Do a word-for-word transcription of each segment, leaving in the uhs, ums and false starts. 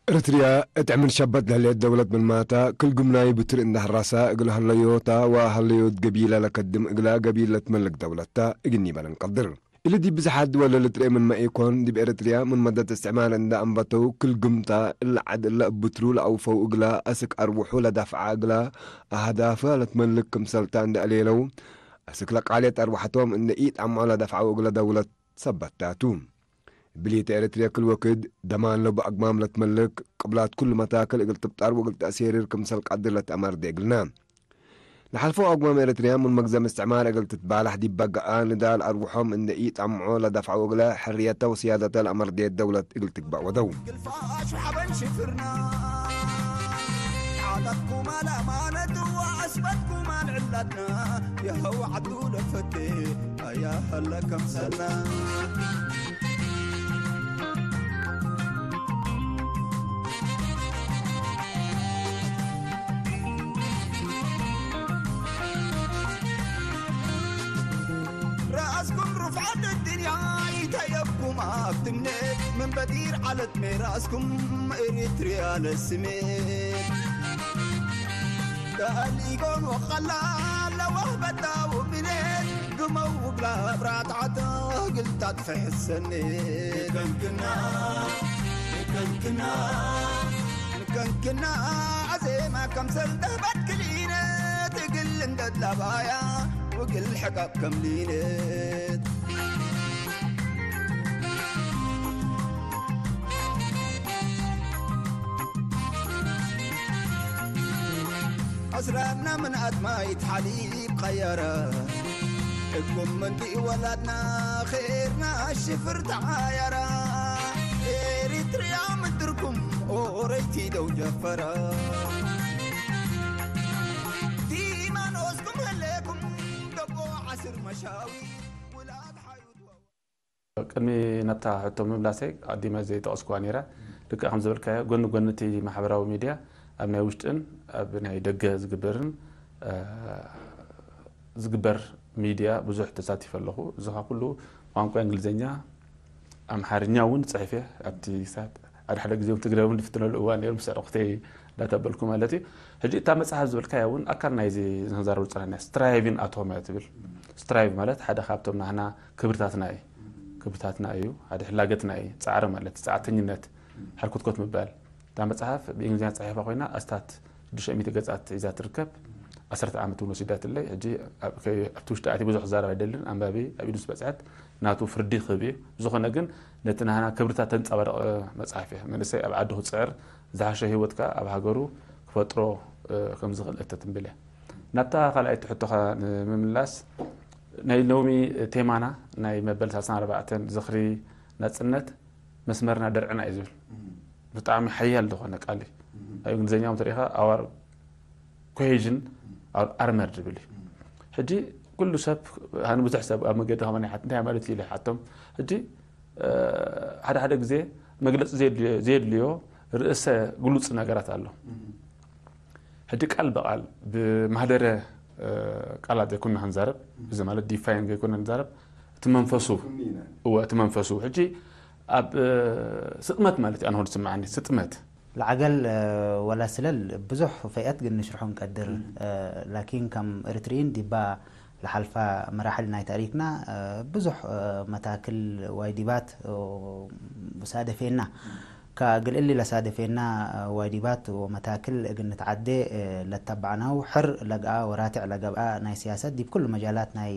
ኤረትርያ እት ዕምር ሸበት ለህሌት ደውለት ምንማታ፣ ክል ግምናይ ብትር እንደ ሐራሳ እግል ሀለዮታ ወሀለዮት ገቢለ ለከድም እግላ ገቢል ለትመልክ ደውለት ተ እግል ኒበል እንቀድር። እሊ ዲብ ብዝሓት ድወል ለልትርኤ ምንመ ኢኮን፣ ዲብ ኤረትርያ ምን መደት እስትዕማር እንደ አንበተው፣ ክል ግምታ እለ ዐድ እለ እብ ብትሩ ለአውፈው እግላ፣ አስክ አርውሑ ለዳፍዓ እግላ፣ አህዳፈ ለትመልክ ክምሰልታ እንደ አሌለው፣ አስክ ለቃልየት አርወሐቶም እንደ ኢጠምዖ ለደፍዐው እግለ ደውለት ሰበት ቱ። እብሊተ ኤረትርየ ክል ወክድ ደማን ለቡ አግማም ለትመልክ፣ ቅብላት ኩሉ መታክል እግል ትብጣር ወእግል ተአሴርር ክምሰል ቀድር ለትአመርዴ እግልነ። ለሐልፈው አግማም ኤረትርያ ምን መግዘም እስትዕማር እግል ትትባላሕ ዲብ በገአ ንዳል አርወሖም እንደ ኢጠምዖ ለደፍዐው እግለ፣ ሕርየተ ወስያደተ ለአመርዴት ደውለት እግል ትግበእ ወደው። ግልፋሽ ወሐበን ሽፍርና፣ ዓዳትኩማ ለአማነት ወአስበትኩማ ለዕላትና፣ የሀው ዐዱ ለፈቴ አያ ሀለ ከምሰልና። ረአስኩም ሩፍዓት እድንያ ኢተየብኩም አፍትምኔት፣ ምን በዲር ዐለት ሜራስኩም ኤሪትርያ ለስሜት። ከአሊጎን ወቀላል ለወህበታ ውብኔት፣ ግመው እግላ ብራትዓት እግል ታጥፍሕ ሰኔት። ንከንክና፣ ንከንክና፣ ንከንክና አዜማ ከምሰል ደህበት ክሊነት፣ እግል እንገድ ለባያ ወእግል ሕቀብ ከምሊነት። አስራርና ምን አድማይት ሐሊብ ቀየረ፣ እኩም ምንዲ ወላድና ኼርና ሽፍር ተዓየረ። ኤሪትርያ ምድርኩም ኦረይቲ ደው ጀፈረ። ዲማ ኖስኩም ህሌኩም ደቦ ዐስር መሻዊ ውላድ ሓዩት ወ- ቅድሚ ነታ ሕቶ ምምላሰይ፣ አዲመ ዘይጠቀስኩዋ ነይረ። ልክዕ ከም ዝበልካዮ፣ ጎኒ ጎኒ እቲ ማሕበራዊ ሚድያ፣ ኣብ ናይ ውሽጥን ኣብ ናይ ደገ ዝግበርን፣ እ፣ ዝግበር ሚድያ ብዙሕ ተሳቲፈ ኣለኹ። እዚ ኸኣ ኩሉ ቋንቋ እንግሊዝኛ፣ ኣምሓርኛ እውን ጽሒፈ ኣብቲ ሰዓት፣ ሓደ ሓደ ግዜ እውን ትግረ እውን ዝፍትነሉ እዋን ነይሩ፣ ምስ ኣዕሩኽተይ እንዳተበልኩ ማለት እዩ። ሕጂ እታ መጽሓፍ ዝበልካያ እውን ኣካል ናይዚ ንክንዛረበሉ ዝጸናሕና ስትራይቭ ኢን ኣቶም እያ ትብል። ስትራይቭ ማለት ሓደ ካብቶም ናህና ክብርታትና እዩ። ክብርታትና እዩ። ሓደ ሕላገትና እዩ። ጻዕሪ ማለት ጻዕተኝነት፣ ሕርኩትኮት ምባል። እታ መጽሓፍ ብእንግሊዝኛ ተጻሒፋ ኮይና፣ ኣስታት ሽዱሽተ ሚእቲ ገጻት ሒዛ ትርከብ። ዓሰርተ ዓመት እውን ወሲዳትለይ። ሕጂ ኣብ፣ ከ-፣ ኣብቲ ውሽጢ ኣትየ ብዙሕ ክዛረብ ኣይደልን። ኣንባቢ ኣብ ኢዱ ምስ በጽሐት ናቱ ፍርዲ ክህብ እዩ። ብዝኾነ ግን ነቲ ናህና ክብርታት ተንጸባርቕ መጽሓፍ እያ። መንእሰይ ኣብ ዓዱ ክጽዕር፣ ዝሓሸ ህይወት ከኣ ኣብ ሃገሩ ክፈጥሮ፣ እ፣ ከም ዝኽእል እተትንብል እያ። ናብታ ካልኣይቲ ሕቶኻ ንምምላስ፣ ናይ ሎሚ ቴማና ናይ መበል ሰላሳን ኣርባዕተን ዝኽሪ ናጽነት መስመርና ደርዕና እዩ ዝብል። እም። ብጣዕሚ ሓያል ዝኾነ ቃል እዩ። እም። ኣብ እንግሊዝኛ እውን ተሪኢኻ our cohesion, እም። Our armor ዝብል እዩ። እም። ሕጂ ኩሉ ሰብ፣ ሃኒ ብዙሕ ሰብ ኣብ መገዲ ከማን ይሓት-፣ እንታይ ማለት እዩ ኢለ ይሓቶም። ሕጂ፣ እ፣ ሓደ ሓደ ግዜ መግለጺ ዘየድልዮ፣ ዘየድልዮ ርእሰ ግሉጽ ነገራት ኣሎ። እም። ሕጂ ቃል ብቃል ብማህደረ፣ እ፣ ቃላት ዘይኮንና ክንዛረብ፣ እዚ ማለት ዲፋይን ዘይኮንና ክንዛረብ፣ እቲ መንፈሱ፣ እወ፣ እቲ መንፈሱ። ሕጂ ኣብ፣ እ፣ ስጥመት ማለት እዩ፣ ኣነ ሆን ዝስምዓኒ፣ ስጥመት። ለዐገል፣ እ፣ ወለ ስለል ብዙሕ ፈይአት ግን ንሽርሖ እንቀድር፣ እ፣ ላኪን ከም ኤሪትሪይን ዲባ ለሓልፋ መራሕል ናይ ታሪክና፣ እ፣ ብዙሕ፣ እ፣ መታክል ዋይዲባት፣ እ፣ ሳደፌና። ከእግል እሊ ለሳደፌና ዋይዲባት ወመታክል እግል ንትዓዴ፣ እ፣ ለተበዕናሁ፣ ሕር ለገአ ወራትዕ ለገብአ ናይ ሲያሰት ዲብ ኩሉ መጃላት ናይ፣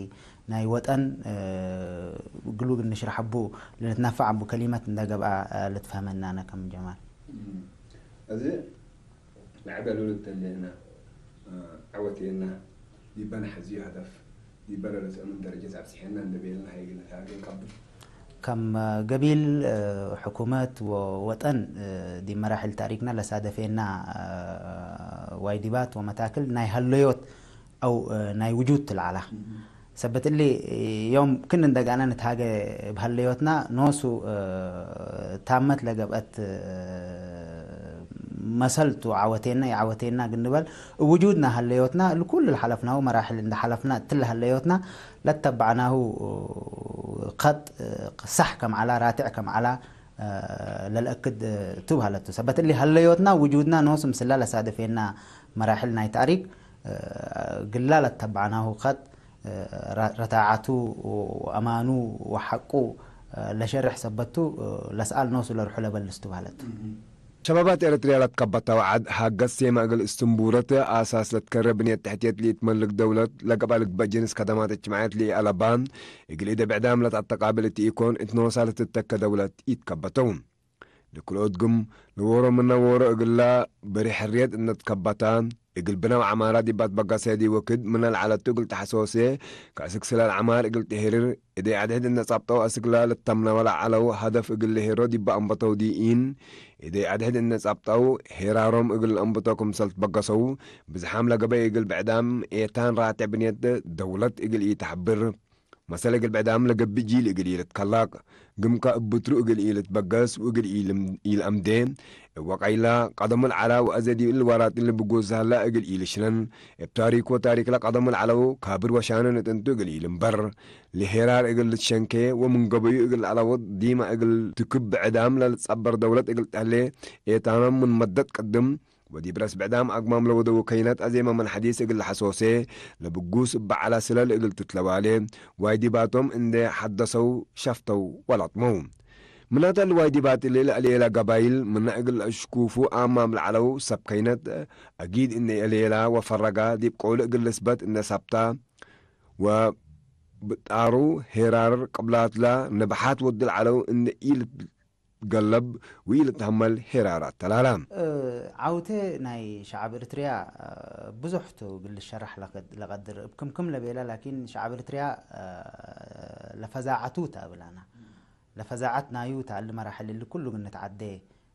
ናይ ወጠን፣ እ፣ እግሉ እግል ንሽረሕ እቡ፣ ልንትነፈዕ እቡ ከሊመት እንደ ገብአ፣ እ፣ ልትፈህመና ነ ከም ጀማል። እም። እዚ ለዐገሉ ልተሌና፣ እ፣ ዐወቴና፣ ዲበ ነሐዝዩ ሀደፍ፣ ዲበ ለልትአምን ደረጀት አብጽሔና እንዴ ቤልና ሀይግ ንትሃጌ እንቀብል። ከም ገቢል፣ እ፣ ሕኩመት ወወጠን፣ እ፣ ዲብ መራሕል ታሪክና ለሳደፌና፣ እ፣ ዋይዲባት ወመታክል ናይ ሀለዮት አው፣ እ፣ ናይ ውጁድ ትለዓላ። እም። ሰበት እሊ፣ ዮም ክን እንደ ገአነ ንትሃገ እብ ሀለዮትና ኖሱ፣ እ፣ ታመት ለገብአት፣ እ፣ መሰል ቱ ዐወቴና ይዐወቴና እግል ንበል፣ እብ ውጁድና ሀለዮትና፣ እሊ ኩሉ ለሐለፍናሁ መራሕል እንደ ሐለፍና፣ እትለ ሀለዮትና ለተበዕናሁ ከጥ ሳሕ ከም ዐላ፣ ራትዕ ከም ዐላ ለልአክድ ቱ በሀለቱ። ሰበት እሊ ሀለዮትና ውጁድና ኖሱ ምስላ ለሳደፌና መራሕል ናይ ታሪክ ግላ ለተበዕናሁ ከጥ ረታዓቱ ወአማኑ ወሐቁ ለሸርሕ ሰበቱ ለሰኣል ኖሱ ለርሑ ለበልስ ቱ በሀለቱ። ሸባባት ኤረትርያ ለትከበታ ወዐድ፣ ሀገስ ሴመ እግል እስትንቡረት አሳስ ለትከረ ብንየት ተሕትየት ለኢትመልክ ደውለት፣ ለገብአ ልግበእ ጅንስ ከደማት እጅትማዕየት ለኢአለባ፣ እግል እደ ብዕዳም ለተአተቃብል እት ኢኮን፣ እት ኖሳ ለትተከ ደውለት ኢትከበተው። ለክልኦት ግም፣ ለዎሮ ምነ ዎሮ እግላ በሪ ሕርየት እንደ ትከበታ፣ እግል ብነ ወዐማራ ዲብ አትበገሰ ዲ ወክድ ምነ ለዐለቱ እግል ተሐሶሴ፣ ከአስክ ስለል ዐማር እግል ትሄርር፣ እደይ አድሕድ እንደ ጸብጠው አስክላ ልተምነወ ለዐለው ሀደፍ እግል ልሄሮ ዲበ አንበተው ዲኢን፣ እደይ አድሕድ እንደ ጸብጠው ሄራሮም እግል ለአንብቶ ክምሰል ትበገሰው፣ ብዝሓም ለገበይ እግል ብዕዳም ኤታን ራቴዕ ብንየት ደውለት እግል ኢተሐብር፣ መሰል እግል ብዕዳም ለገብእ ጂል እግል ኢልትከላቅ፣ ግምካ እብ ብትሩ እግል ኢልትበገስ ወእግል ኢልም-፣ ኢልአምዴ፣ እብ ወቀይላ ቀደሙ ለዐላ ወአዜ ዲብ እሊ ወራት እሊ ብጉስ ሀላ እግል ኢልሽነን፣ እብ ታሪክ ወታሪክ ለቀደሙ ለዐለው ካብር ወሻነን እት እንቱ እግል ኢልንበር፣ ለሄራር እግል ልትሸንኬ ወምን ገበዩ እግል ለዐለው ዲማ እግል ትክብ ብዕዳም ለልትጸበር ደውለት እግል ተህሌ፣ ኤታኖም ምን መደት ቅድም ወዲብ ረስ ብዕዳም አግማም ለወደው ከይነት አዜመ ምን ሐዲስ እግል ለሐሶሴ፣ ለብጉስ እበ ዐላ ስለል እግል ትትለዋሌ፣ ዋይ ዲባቶም እንዴ ሐደሰው ሸፍተው ወለጥመው። ምናተ እሊ ዋይ ዲባት እሊ ለአልኤላ ገባይል ምነ እግል ለአሽኩፉ አማም ለዐለው ሰብ ከይነት፣ አጊድ እንዴ አልኤላ ወፈረጋ ዲብ ቆሉ እግል ልስበት እንዴ ሰብታ፣ ወብጣሩ ሄራር ቅብላትላ ነብሓት ወዲ ለዐለው እንዴ ኢልት ገለብ ወኢልትሀመል ሄራር አተላላ። እ፣ ዐውቴ ናይ ሸዐብ ኤርትርያ፣ እ፣ ብዙሕ ቱ እግል ልሸራሕ ለቀድ-፣ ለቀድር። እብ ክም ክም ለቤለ ላኪን ሸዐብ ኤርትርያ፣ እ፣ ለፈዛዐቱ ተ እብላና። ለፈዛዐት ናዩ ተ እሊ መራሕል እሊ ኩሉ እግል ንትዓዴ፣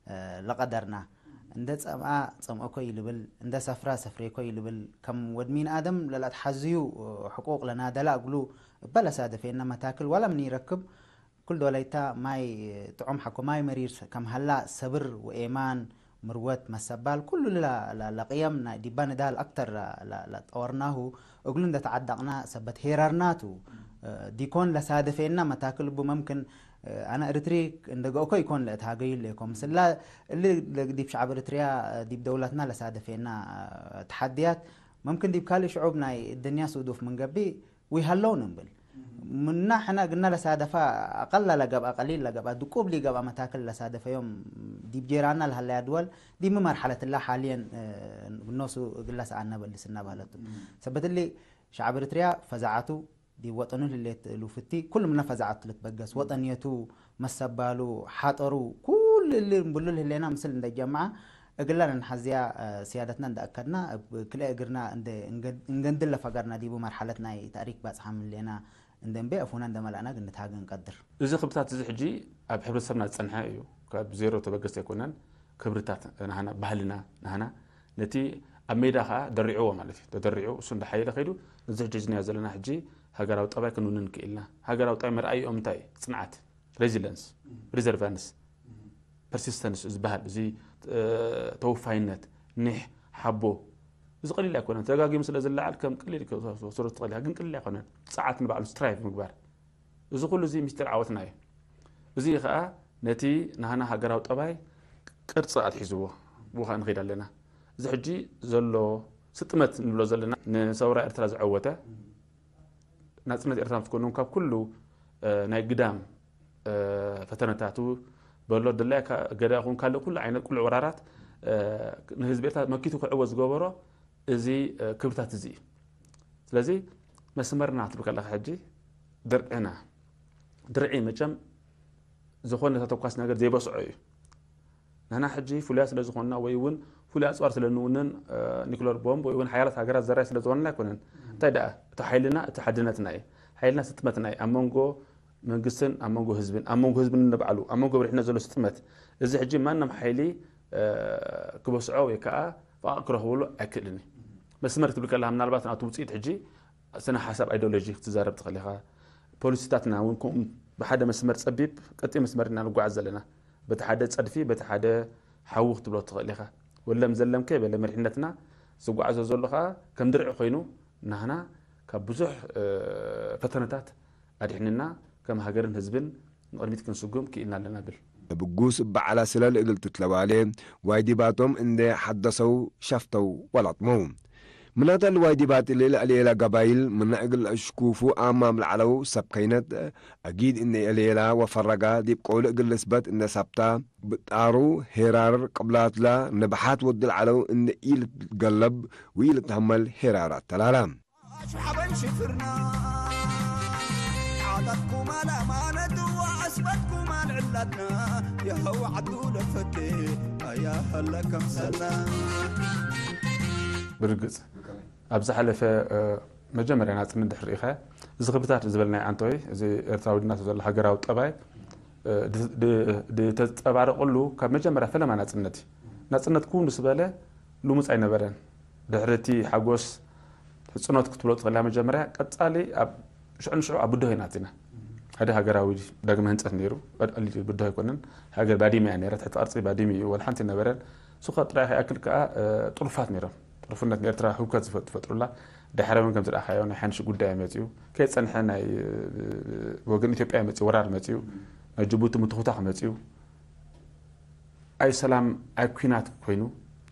እ፣ ለቀደርና። እንደ ጸምአ ጸምአኮ ኢልብል፣ እንደ ሰፍራ ሰፍሬኮ ኢልብል፣ ከም ወድ ሚን አደም ለለአትሐዝዩ፣ እ፣ ሕቁቅ ለናደላ እግሉ እበ ለሳደፌነ መታክል ወለ ምን ኢረክብ፣ ኩል ዶለይታ ማይ ጥዑም ሐቆ ማይ መሪር ሰ-፣ ከም ሀላ ሰብር ወኤማን፣ ምርወት፣ መሰባል፣ ኩሉ ለ-፣ ለ-፣ ለቅየም ናይ ዲባ ንዳል አክተር ለ-፣ ለ-፣ ለጠወርናሁ እግሉ እንደ ተዓደቅና ሰበት ሄረርናቱ፣ እ፣ ዲኮን ለሳደፌና መታክል እቡ መምክን፣ እ፣ አነ ኤርትሪ እንደ ገእኮ ኢኮን ለእትሃገዩ ሌኮ። ምስላ እሊ ለ-፣ ዲብ ሸዐብ ኤርትርያ፣ እ፣ ዲብ ደውለትና ለሳደፌና፣ እ፣ ተሐድያት መምክን ዲብ ካልእ ሽዑብ ናይ እድንያ ሱዱፍ ምን ገብእ፣ ወይሀለው ንብል። ምና ሕነ እግልነ ለሳደፋ አቀል ለገብአ፣ ቀሊል ለገብአ፣ ድቁብ ሊገብአ መታክል ለሳደፈዮም ዲብ ጄራና ለሀለያ ድወል ዲብ ሚ መርሐለት እላ ሓልየን፣ እ፣ ኖሱ እግለ ሰአነ በልስና በህለቱ። ሰበት እሊ ሸዐብ ኤርትርያ ፈዛዐቱ ዲብ ወጠኑ ለህሌት እሉ ፍቲ፣ ኩሉ ምነ ፈዛዐቱ ልትበገስ፣ ወጠንየቱ፣ መሰባሉ፣ ሐጠሩ፣ ኩሉ እሊ እምብሉ ለህሌና ምስል እንደ ጀምዐ፣ እግለ ለንሐዝያ፣ እ፣ ስያደትና እንደ አከድና፣ እብ ክልኤ እግርና እንደ እንገ-፣ እንገንድል ለፈገርና፣ ዲቡ መርሐለት ናይ ተእሪክ ባጽሓም ህሌና እንደ እምቤ፣ አፉና እንደ መልአና እግል ንትሃገ እንቀድር። እዚ ክብርታት እዚ ሕጂ ኣብ ሕብረተሰብና ዝጸንሐ እዩ። ካብ ዜሮ ተበገስቲ ኣይኮነን። ክብርታት ናህና፣ ባህልና ናህና፣ ነቲ ኣብ ሜዳ ኸኣ ደሪዕዎ ማለት እዩ። ተደሪዑ፣ እሱ እንደ ሓየለ ከይዱ፣ ነዚ ሕጂ ዝንያ ዘለና ሕጂ ሃገራዊ ጠባይ ክንውንን ክኢልና። ሃገራዊ ጠባይ መርኣይኦም እንታይ? ጽንዓት። ሬዚለንስ፣ ሪዘርቫንስ፣ ፐርሲስተንስ ዝበሃል እዚ፣ እ፣ ተወፋይነት፣ ኒሕ፣ ሓቦ፣ እዚ ቀሊል ኣይኮነን። ተደጋጊሙ ስለ ዝለዓል ከም ቀሊል ክትወስዶ ትኽእል ኢኻ፣ ግን ቀሊል ኣይኮነን። ጸዓት ንባዕሉ ስትራይቭ ምግባር፣ እዚ ኩሉ እዚ ምስጢር ዓወትና እዩ። እዚ ከኣ ነቲ ናህና ሃገራዊ ጠባይ ቅርጺ ኣትሒዝዎ፣ ብኡ ከኣ ንኸይድ ኣለና። እዚ ሕጂ ዘሎ ስጥመት ንብሎ ዘለና፣ ንሰውራ ኤርትራ ዘዐወተ፣ ናጽነት ኤርትራ ምስ ኮኑ ካብ ኩሉ፣ እ፣ ናይ ግዳም፣ እ፣ ፈተነታቱ በሎ፣ ድላይካ ገዳ ይኹን ካልእ ኩሉ ዓይነት ቅሉዕ ወራራት፣ እ፣ ንህዝቢ ኤርትራ መኪቱ ክዕወት ዝገበሮ እዚ፣ እ፣ ክብርታት እዚ እዩ። ስለዚ መስመርና ክትብል ከለኻ ሕጂ ድርዕና፣ ድርዒ መቸም ዝኾነ ተተኳስ ነገር ዘይበስዖ እዩ። ንሕና ሕጂ ፍሉያት ስለ ዝኾንና ወይ እውን ፍሉይ ኣጽዋር ስለ እንውንን፣ እ፣ ኒኩለር ቦምብ ወይ እውን ሓያላት ሃገራት ዘራይ ስለ ዝኾንና ኣይኮነን። እንታይ ደኣ፣ እቲ ሓይልና፣ እቲ ሓድነትና እዩ። ሓይልና ስጥመትና እዩ። ኣብ መንጎ መንግስትን፣ ኣብ መንጎ ህዝብን፣ ኣብ መንጎ ህዝብን ንባዕሉ፣ ኣብ መንጎ መሪሕነት ዘሎ ስጥመት። እዚ ሕጂ ማንም ሓይሊ፣ እ፣ ክበስዖ ወይ ከኣ ፈቓቕ ክረኽበሉ ኣይክእልን እዩ። መስመር ክትብል ከለኻ ምናልባት ናቱ ውጽኢት ሕጂ ስነ ሓሳብ ኣይዲዮሎጂ ክትዛረብ ትኽእል ኢኻ። ፖሊሲታትና እውን ከምኡ ብሓደ መስመር ጸቢብ ቀጢን መስመር ኢና ንጓዓዝ ዘለና። በቲ ሓደ ጸድፊ፣ በቲ ሓደ ሓዊ ክትብሎ ትኽእል ኢኻ። ወለም ዘለም ከይበለ መሪሕነትና ዝጓዓዞ ዘሎ ኸኣ ከም ድርዒ ኮይኑ ናህና ካብ ብዙሕ፣ እ፣ ፈተነታት ኣድሒንና፣ ከም ሀገርን ህዝብን ንቅድሚት ክንስጉም ክኢልና ለና ብል። እብ ጉስ እብ በዐላ ስለል እግል ትትለዋሌ ዋይዲባቶም እንዴ ሐደሰው ሸፍተው ወላጥመው። ምናተ ለዋይዲባት እሊ ለአሌላ ገባይል ምነ እግል ለአሽኩፉ አማም ለዐለው ሰብ ከይነት አጊድ እንዴ አሌላ ወፈረጋ ዲብ ቆሉ እግል ልስበት እንዴ ሰብታ ብጣሩ ሄራር ቅብላትላ ነብሓት ወድል ዐለው እንዴ ኢልትገለብ ወኢልትሀመል ሄራር አተላላ። አሽሐበን ሽፍርና ዓለትኩም አልአማነት ወአስበትኩም አልዕላትና የሀው ዐዱ ለፈቴ አያ ሀለ ከምሰልና። ብርግጽ፣ ኣብ ዝሓለፈ፣ እ፣ መጀመርያ ናጽነት ድሕሪ ኢኸ፣ እዚ ክብርታት ዝበልናዮ ኣንቶይ፣ እዚ ኤርትራዊ ድናቶ ዘሎ ሃገራዊ ጠባይ፣ እ፣ ድ-፣ ድ-፣ ድተጸባረቀሉ ካብ መጀመርያ ፈለማ ናጽነት እዩ። ናጽነት ኩውን ምስ በለ ልሙጽ ኣይነበረን። ድሕሪ እቲ ሓጎስ፣ ሕጽኖት ክትብሎ ትኽእል እያ መጀመርያ፣ ቀጻሊ ኣብ ሽዑ ንሽዑ ኣብ ብድሆ ኢና ኣቲና። ሓደ ሃገራዊ ዳግመ ህንጸት ነይሩ። ቀ-፣ ቀሊል ብድሆ ኣይኮነን። ሃገር ባዲመ እያ ነይራ፣ ትሕቲ ቅርጺ ባዲመ እዩ፣ ወላ ሓንቲ ኣይነበረን። እሱ ከ ጥራይ ከይኣክል ከኣ፣ እ፣ ጥሩፋት ነይሮም። ጥሩፍነት ንኤርትራ ህውከት ዝፈ-፣ ዝፈጥሩላ። ድሕረ እውን ከም ዝረኣኻዮ ናይ ሓንሽ ጉዳይ መጽኡ። ከይጸንሐ ናይ፣ እ፣ ወገን ኢትዮጵያ መጽኡ፣ ወራር መጽኡ። ናይ ጅቡቲ ምትኹታኽ መጽኡ። ኣይ ሰላም ኣይ ኲናት ኮይኑ፣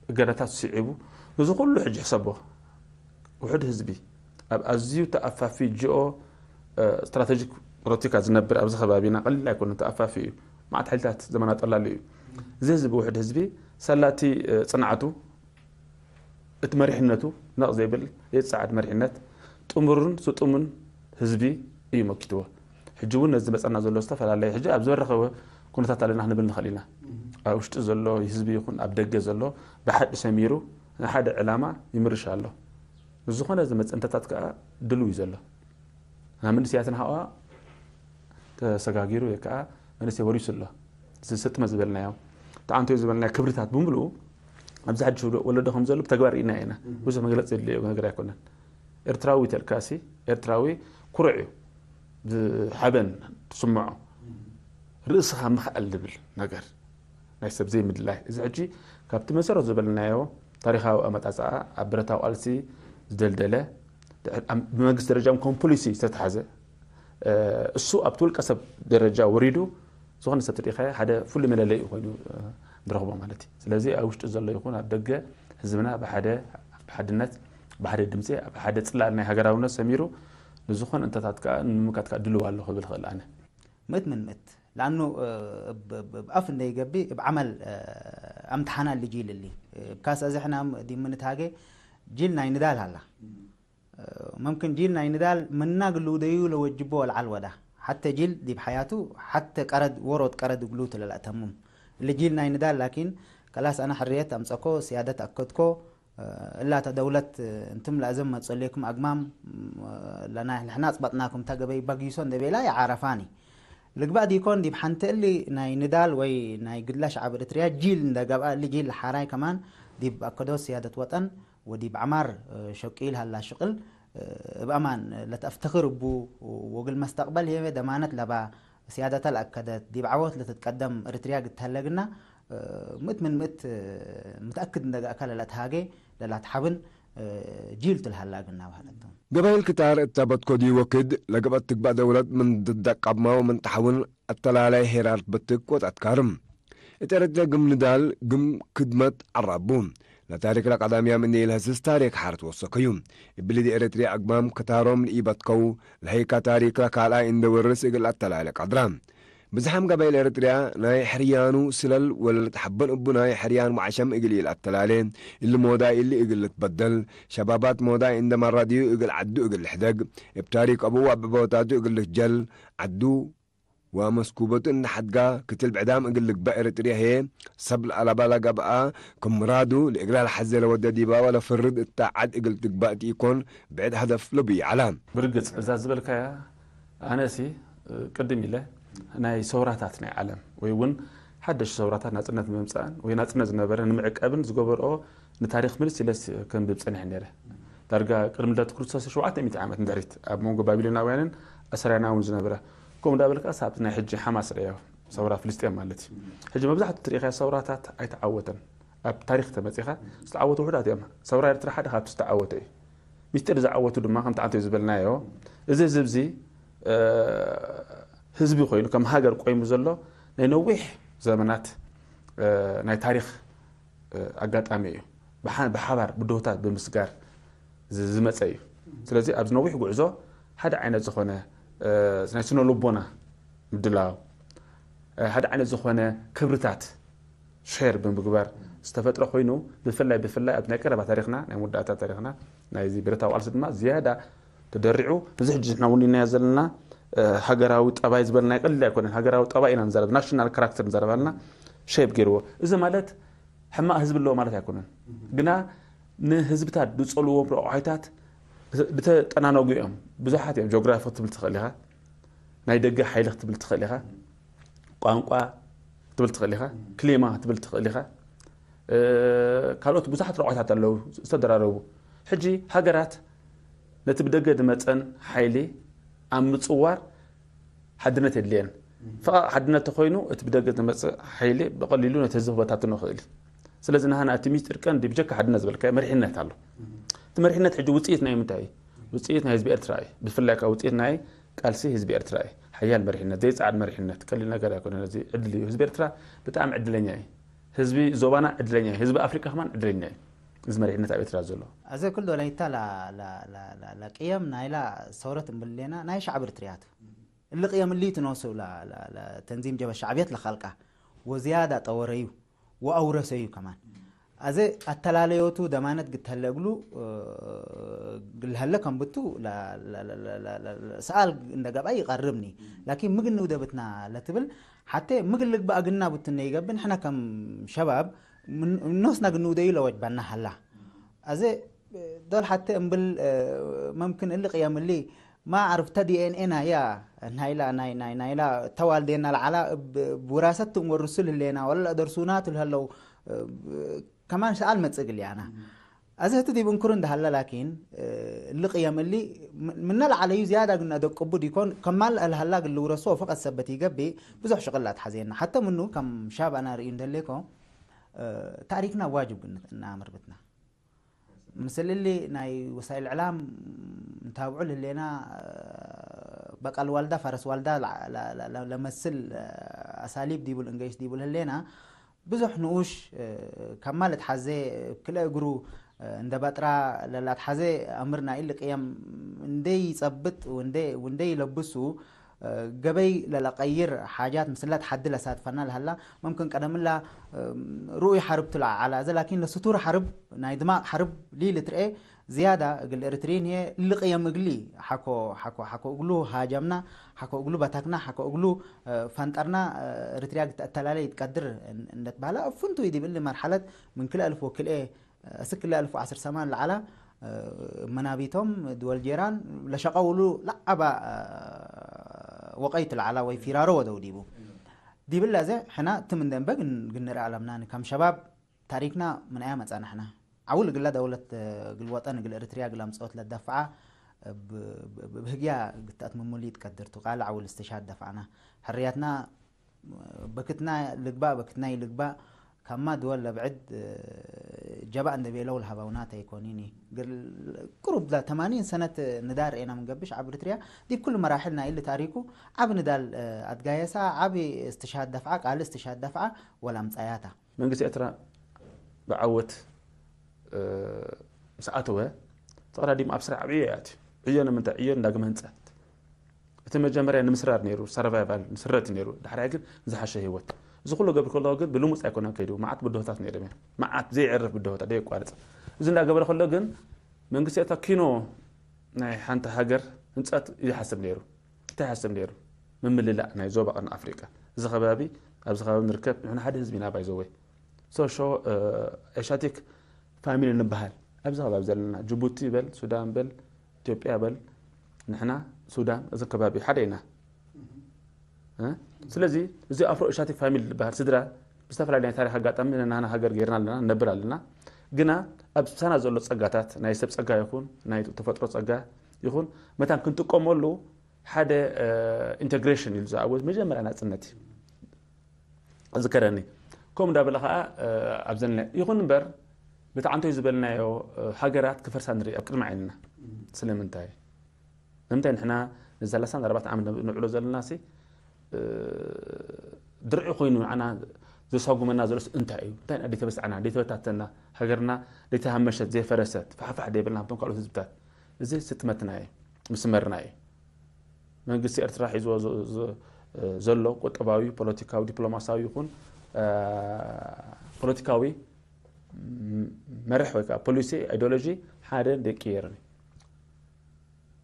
እገዳታት ስዒቡ፣ እዚ ኩሉ ሕጂ ሕሰቦ። ውሑድ ህዝቢ ኣብ ኣዝዩ ተኣፋፊ ጂኦ፣ እ፣ ስትራተጂክ ፖለቲካ ዝነብር ኣብዚ ከባቢና ቀሊል ኣይኮነን፣ ተኣፋፊ እዩ። መዓት ሓይልታት ዘመናዊ ጠላሊ እዩ። እዚ ህዝቢ፣ ውሑድ ህዝቢ፣ ሰላቲ፣ እ፣ ጽንዓቱ፣ እቲ መሪሕነቱ ነቕ ዘይብል፣ ዘይጸዓድ መሪሕነት፣ ጥሙርን ስጡምን ህዝቢ እዩ መኪትዎ። ሕጂ እውን ነዚ መጸና ዘሎ ዝተፈላለየ፣ ሕጂ ኣብ ዝበረኸ ኩነታት ኣለና ክንብል ንኽእል ኢና። ኣብ ውሽጢ ዘሎ ህዝቢ ይኹን ኣብ ደገ ዘሎ ብሓቂ ሰሚሩ ንሓደ ዕላማ ይምርሽ ኣሎ። ንዝኾነ ዝመጽእ እንተታት ከኣ ድልው እዩ ዘሎ። ናብ መንእሰያትና ከኣ ተሰጋጊሩ ወይ ከኣ መንእሰይ ወሪሱ ኣሎ። እዚ ስጥመ ዝበልናዮ፣ ተኣንቶዩ ዝበልናዮ ክብርታት ብምልኡ ኣብዚ ሓድሽ ወለዶ ከም ዘሎ ብተግባር ርኢና ኢና። ብዙሕ መግለጺ ዘድልዮ ነገር ኣይኮነን። ኤርትራዊ ተልካሲ፣ ኤርትራዊ ኩሩዕ እዩ። ዝሓበን ትስምዖ። ርእስኻ ምኽኣል ዝብል ነገር። ናይ ሰብ ዘይምድላይ። እዚ ሕጂ ካብቲ መሰረት ዝበልናዮ ታሪኻዊ ኣመጻጽኣ ኣብ ብረታዊ ቃልሲ ዝደልደለ፣ ድሕር-፣ ኣም-፣ ብመንግስቲ ደረጃ እውን ከም ፖሊሲ ዝተትሓዘ፣ እ፣ እሱ ኣብቲ ውልቀ ሰብ ደረጃ ወሪዱ ዝኾነ ሰብ ትርኢኻዮ ሓደ ፍሉይ መለለይኡ ኮይኑ፣ እ፣ ንረኽቦ ማለት እዩ። ስለዚ ኣብ ውሽጢ ዘሎ ይኹን ኣብ ደገ ህዝብና ብሓደ፣ ብሓድነት፣ ብሓደ ድምጺ፣ ኣብ ሓደ ጽላል ናይ ሃገራውነት ሰሚሩ ንዝኾነ እንተታት ከኣ ንምምካት ከኣ ድልው ኣሎ ክብል እኽእል ኣነ። ምእት ምን ምእት። ለአኑ፣ እ፣ እብ፣ እብ፣ እብ አፍ እንዴ ይገብእ፣ እብ ዐመል፣ እ፣ አምትሓና እሊ ጂል እሊ። እብ ካስ አዜ ሕነ ዲብ ምን ንትሃጌ፣ ጂል ናይ ንዳል ሀላ። እ፣ መምክን ጂል ናይ ንዳል ምና እግል ልውደዩ ለወጅቦ ወለዐል ወዳ። ሐቴ ጂል ዲብ ሐያቱ፣ ሐቴ ቀረድ፣ ዎሮት ቀረድ እግሉ ቱ ለለአተምም። እሊ ጂል ናይ ንዳል ላኪን፣ ከላስ አነ ሕርየት አምጸኮ፣ ስያደት አከድኮ፣ እላተ ደውለት እንትም ለአዘም መጽኦ ሌኩም አግማም ለናይ ለሕነ አጽበጥናኩም ተ ገበይ በጊሶ እንዴ ቤላ ይዓረፋኒ። ልግባእ ዲኮን ዲብ ሐንቲ እሊ ናይ ንዳል ወይ ናይ ግድላ ሸዐብ ኤረትርያ ጂል እንዴ ገብአ እሊ ጂል ለሐራይ ከማን ዲብ አከዶት ስያደት ወጠን ወዲብ ዐማር ሸቂል ሀላ ሽቅል እብ አማን ለተአፍተክር እቡ ወእግል መስተቅበል ህዬ ደማነት ለባ ስያደተ ለአከደት፣ ዲብ ዐወት ለትትቀደም ኤረትርያ እግል ተህለ ግና፣ ምእት ምን ምእት ምትአክድ እንዴ ገአከ ለለትሃጌ ለላትሐብን ጂል ቱ ለሀላ ግና በህለት ቱ። ገባይል ክታር እተ በትኮ ዲብ ወክድ ለገብአት ትግባእ ደውለት ምን ትደቀብመ ወምን ተሐውን አተላላይ ሄራር ትበትክ ወተአትካርም። እት ኤረትርያ ግም ንዳል ግም ክድመት ዐራቡ። ለታሪክ ለቀዳምያም እንዴ ኢለሀስስ ታሪክ ሐር ትወሰከዩ። እብሊ ዲብ ኤረትርያ አግማም ክታሮም ለኢበትከው፣ ለሀይካ ታሪክ ለካልኣይ እንዴ ወርስ እግል አተላሌ ቀድራ። ብዝሓም ገባይል ኤረትርያ ናይ ሕርያኑ ስለል ወለልትሐበን እቡ ናይ ሕርያን ወዐሸም እግል ኢለአተላሌ፣ እሊ ሞዳይ እሊ እግል ልትበደል፣ ሸባባት ሞዳይ እንዴ መራድዩ እግል ዐዱ እግል ልሕደግ፣ እብ ታሪክ አቡ ወአብዕቦታቱ እግል ልክጀል፣ ዐዱ ወመስኩበቱ እንዴ ሐድጋ ክትል ብዕዳም እግል ልግበእ ኤረትርያ ህዬ፣ ሰብ ለአለባ ለገብአ ክም ምራዱ ለእግራ ለሐዜ ለወደ ዲባ ወለፍርድ እተ ዐድ እግል ትግባእ ዲኢኮን ብዕድ ሀደፍ ለብዩ ዐላ። ብርግጽ እዛ ዝበልካያ፣ አነሲ ቅድም ኢለ ናይ ሰውራታት ናይ ዓለም ወይ እውን ሓደሽ ሰውራታት ናጽነት ንምምጻእን ወይ ናጽነት ዝነበረ ንምዕቀብን ዝገበርኦ ንታሪኽ ምልስ ኢለስ ከንብብ ጸኒሐ ነይረ። ዳርጋ ቅድሚ ልደት ክርስቶስ ሸውዓተ ሚእቲ ዓመት ንድሕሪት፣ ኣብ መንጎ ባቢሎናውያንን ኣሰርያናውን ዝነበረ፣ ከምኡ እንዳበልካ ሳብቲ ናይ ሕጂ ሓማስ ርእዮ፣ ሰውራ ፍልስጤም ማለት እዩ። ሕጂ መብዛሕትኡ ትርእኻዮ ሰውራታት ኣይተዓወተን። ኣብ ታሪኽ ተመጺኻ፣ ዝተዓወቱ ውሑዳት እዮም። ሰውራ ኤርትራ ሓደ ካብቲ ዝተዓወተ እዩ። ሚስጢር ዝዓወቱ ድማ፣ ከምቲ ዓንቶ ዝበልናዮ፣ እዚ ህዝቢ እዚ፣ እ፣ ህዝቢ ኮይኑ ከም ሃገር ቆይሙ ዘሎ ናይ ነዊሕ ዘመናት፣ እ፣ ናይ ታሪኽ፣ እ፣ ኣጋጣሚ እዩ። ብሓ-፣ ብሓባር ብድሆታት ብምስጋር ዝ-፣ ዝመጸ እዩ። ስለዚ ኣብዚ ነዊሕ ጉዕዞ ሓደ ዓይነት ዝኾነ፣ እ፣ ናይ ስነ ልቦና ምድላው፣ እ፣ ሓደ ዓይነት ዝኾነ ክብርታት ሼር ብምግባር ዝተፈጥረ ኮይኑ፣ ብፍላይ፣ ብፍላይ ኣብ ናይ ቀረባ ታሪኽና፣ ናይ መወዳእታ ታሪኽና፣ ናይዚ ብረታዊ ቃልሲ ድማ ዝያዳ ተደሪዑ፣ እዚ ሕጂ ንሕና እውን ኢልናዮ ዘለና፣ እ፣ ሃገራዊ ጠባይ ዝበልና ቀሊል ኣይኮነን። ሃገራዊ ጠባይ ኢና ንዛረብ፣ ናሽናል ካራክተር ንዛረብ ኣለና፣ ሼፕ ገይርዎ። እዚ ማለት ሕማቕ ህዝቢ ኣለዎ ማለት ኣይኮነን። ግና ንህዝብታት ዝጸልዎም ረቋሒታት ብተ-፣ ብተጠናነጉ እዮም። ብዙሓት እዮም። ጂኦግራፊ ክትብል ትኽእል ኢኻ፣ ናይ ደገ ሓይሊ ክትብል ትኽእል ኢኻ፣ ቋንቋ ክትብል ትኽእል ኢኻ፣ ክሊማ ክትብል ትኽእል ኢኻ። እ፣ ካልኦት ብዙሓት ረቋሒታት ኣለዉ ዝተደራረቡ። ሕጂ ሃገራት ነቲ ብደገ ዝመጸን ሓይሊ ኣብ ምጽዋር ሓድነት የድልየን። ፈቓቕ ሓድነት ተኾይኑ፣ እቲ ብደገ ዝመጽእ ሓይሊ ብቐሊሉ ነቲ ህዝቢ ክበታትኖ ይኽእል እዩ። ስለዚ፣ ናህና እቲ ሚስጢር ቀንዲ ብጀካ ሓድነት ዝበልካዮ መሪሕነት ኣሎ። እቲ መሪሕነት ሕጂ ውጽኢት ናይ ምንታይ እዩ? ውጽኢት ናይ ህዝቢ ኤርትራ እዩ። ብፍላይ ከኣ ውጽኢት ናይ ቃልሲ ህዝቢ ኤርትራ እዩ። ሓያል መሪሕነት፣ ዘይጸዓድ መሪሕነት፣ ቀሊል ነገር ኣይኮነን። እዚ ዕድል እዩ። ህዝቢ ኤርትራ ብጣዕሚ ዕድለኛ እዩ። ህዝቢ ዞባና ዕድለኛ እዩ። ህዝቢ ኣፍሪቃ ከማን ዕድለኛ እዩ። እዚ መሪሕነት ኣብ ኤርትራ ዘሎ። አዜ ኩሉ ዶላይታ ለ-፣ ለ-፣ ለ-፣ ለ-፣ ለቅየም ናይላ ሰውረት እምብል ሌና ናይ ሸዕብ ኤርትርያ ቱ። እሊ ቅየም እሊ ትኖሱ ለ-፣ ለ-፣ ለተንዚም ጀብሀት ሸዕብየት ለከልቃ ወዝያዳ ጠወረዩ ወአውረሰዩ ከማን። አዜ አተላለዮቱ ደማነት ግተለ እግሉ፣ እ፣ ለሀለ ከም ብቱ ለ-፣ ለ-፣ ሰአል እንደ ገብአ ይቀርብኒ። ላኪን ምግን ንውደብትና ለትብል ሐቴ ምግል ልግበእ እግልና ብትነ ይገብእ፣ ንሕነ ከም ሸባብ ምን-፣ ኖስና እግል ንውደዩ ለወጅበና ሀላ። አዜ ዶል ሐቴ እምብል፣ እ፣ መምክን እሊ ቅየም እሊ ማ አዕርፍ፣ ተ ዲ ኤን ኤ ናያ፣ ናይላ፣ ናይ፣ ናይ፣ ናይላ ተዋልዴና ለዐላ እብ፣ እብ ውራሰት እንወርሱ ለህሌና፣ ወለ ለአደርሱና ቱ ለህለው፣ እ፣ ከማን ሰአል መጽእ እግል ያና። አዜ ህቱ ዲብ እንክሩ እንደ ሀለ ላኪን፣ እ፣ እሊ ቅየም እሊ ም-፣ ምነ ለዐለዩ ዝያዳ እግል ነአደቅቡ ዲኮን፣ ከማል ለሀላ እግል ልውረሶ ወፈቀድ ሰበት ኢገብእ፣ ብዙሕ ሽቅል ለአትሐዜና። ሐተ ምኑ ከም ሻብ አነ ርእዩ እንደሌኮ፣ እ፣ ታሪክና ዋጅብ እግል ንአምር ብትና። ምስል እሊ ናይ ወሳይል እዕላም እንታብዑ ለህሌና፣ እ፣ በቀል ዋልዳ፣ ፈረስ ዋልዳ ለ-፣ ለ-፣ ለ-፣ ለ-፣ ለመስል፣ እ፣ አሳሊብ ዲቡ ልእንገይሽ ዲቡ ለህሌና፣ ብዙሕ ንኡሽ፣ እ፣ ከማ ልትሐዜ፣ ክልኤ እግሩ፣ እ፣ እንደ በጥራ ለላትሐዜ አምር ናይ እሊ ቅየም እንዴ ይጸብጥ ወእንዴ፣ ወእንዴ ይለብሱ፣ እ፣ ገበይ ለለቀይር ሓጃት ምስለ ተሐዲ ለሳድፈና ለሀላ፣ መምክን ቀደምላ፣ እ፣ ርኡይ ሐርብ ቱ ለዐለ። አዜ ላኪን ለስቱር ሐርብ፣ ናይ ድማቅ ሐርብ ሊ ልትርኤ ዝያዳ እግል ኤሪትሪን ህዬ እሊ ቅየም እግሊ ሐኮ፣ ሐኮ፣ ሐኮ እግሉ ሃጀምና፣ ሐኮ እግሉ በተክና፣ ሐኮ እግሉ፣ እ፣ ፈንጠርና፣ እ፣ ኤሪትሪያ እግል ተአተላሌ ኢትቀድር እን-፣ እንዴ ትበህለ፣ እብ ፍንቱይ ዲብ እሊ መርሐለት ምን ክልኤ አልፍ ወክልኤ እስክ ክልኤ አልፍ ወዐስር ሰማን ለዐለ፣ እ፣ መናቢቶም ድወል ጄራን ለሸቀው እሉ ለዐበ፣ እ፣ ወቀይት ለዐለ ወይ ፊራሮ ወደው ዲቡ። ዲብለ አዜ ሕነ ትም እንዴ እንበ እግል ንርኤ አለምናኒ። ከም ሸባብ ታሪክና ምን አያ መጸአነ ሕነ? ዐውል እግለ ደውለት፣ እ፣ እግል ወጠን እግል ኤሪትርያ እግል አምጽኦት ለትደፍዐ እብ፣ እብ፣ እብ ህግያ እግል ተአትምሙ ሊ ኢትቀድር ቱ። ቃለ ዐውል እስትሽሃድ ደፍዐነ። ሕርያትና በክትና ልግባእ፣ በክትና ኢልግባእ፣ ከማ ድወል ለብዕድ ጀባእ እንዴ ቤለው ለሀበውና ተ ኢኮኒኒ። ግል-፣ ቅሩብ ለተማኒን ሰነት ንዳል ርኤና ምን ገብእ፣ ሸዐብ ኤሪትርያ ዲብ ኩሉ መራሕል ናይ እሊ ታሪኩ ዐቢ ንዳል አትጋየሳ፣ ዐቢ እስትሽሃድ ደፍዐ፣ ቃሊ እስትሽሃድ ደፍዐ ወለአምጸያታ። መንግስት ኤርትራ ብዐወት፣ እ፣ ምስ አተወ፣ ተቀዳዲም አብ ስራሕ ዕዮ ያቲ። ዕዮ ንምንታይ? ዕዮ ንዳግመ ህንጸት። እቲ መጀመርያ ንምስራር ነይሩ፣ ሰርቫይቫል፣ ምስረት ነይሩ። ዳሕራይ ግን ዝሓሸ ህይወት። እዚ ኩሉ ገብር ከለኹ ግን ብልሙጽ ኣይኮነን ከይዱ። መዓት ብድሆታት ነይሮም እዮም። መዓት ዘይዕርፍ ብድሆታት፣ ደየቋርጽ። እዚ እንዳገበረ ከሎ ግን መንግስቲ ኤርትራ ኪኖ ናይ ሓንቲ ሃገር ህንጸት ይሓስብ ነይሩ። እንታይ ይሓስብ ነይሩ? ምምልላእ ናይ ዞባ ቀርኒ ኣፍሪቃ። እዚ ከባቢ፣ ኣብዚ ከባቢ ንርከብ፣ ንሕና ሓደ ህዝቢ ኢና፣ ባይ ዘ ወይ። ሶሾ፣ እ፣ ኤሻቲክ ፋሚሊ ንበሃል። ኣብዚ ከባቢ ዘለና፣ ጅቡቲ በል፣ ሱዳን በል፣ ኢትዮጵያ በል፣ ንሕና፣ ሱዳን፣ እዚ ከባቢ ሓደ ኢና። እ? ስለዚ፣ እዚ ኣፍሮ ኤሻቲክ ፋሚሊ ዝበሃል ስድራ፣ ብዝተፈላለየ ናይ ታሪኽ ኣጋጣሚ፣ ንሕና ሃገር ገይርና ኣለና፣ ንነብር ኣለና። ግና፣ ኣብ ምሳና ዘሎ ጸጋታት፣ ናይ ሰብ ጸጋ ይኹን፣ ናይ ተፈጥሮ ጸጋ ይኹን፣ መታን ክንጥቀመሉ፣ ሓደ፣ እ፣ ኢንተግሬሽን ኢሉ ዝኣወጅ መጀመርያ ናጽነት እዩ። እዝከረኒ። ከምኡ እንዳበለ ኸኣ፣ እ፣ ኣብዘን ናይ፣ ይኹን እምበር፣ በቲ ዓንቶይ ዝበልናዮ፣ እ፣ ሃገራት ክፈርሳ ንርኢ ኣብ ቅድሚ ዓይንና። ስለምንታይ? ንምንታይ ንሕና ንሰላሳን ኣርባዕተን ዓመት ንዕሎ ዘለናሲ፣ ድርዒ ኮይኑ ንዓና ዘሳጉመና ዘሎስ እንታይ እዩ? እንታይ ንኣ ደይተበስዐና፣ ደይተበታተና፣ ሃገርና ደይተሃመሸት፣ ዘይፈረሰት፣ ፋሕፋሕ ደይበልና፣ ከምቶም ካልኦት ህዝብታት እዚ ስጥመትና እዩ፣ ምስመርና እዩ። መንግስቲ ኤርትራ ሒዝዎ ዘ-፣ ዘ-፣ ዘሎ ቁጠባዊ፣ ፖለቲካዊ፣ ዲፕሎማሲያዊ ይኹን፣ እ፣ ፖለቲካዊ መርሕ ወይ ከዓ ፖሊሲ፣ ኣይዲዮሎጂ ሓደ ደይቅየርን እዩ።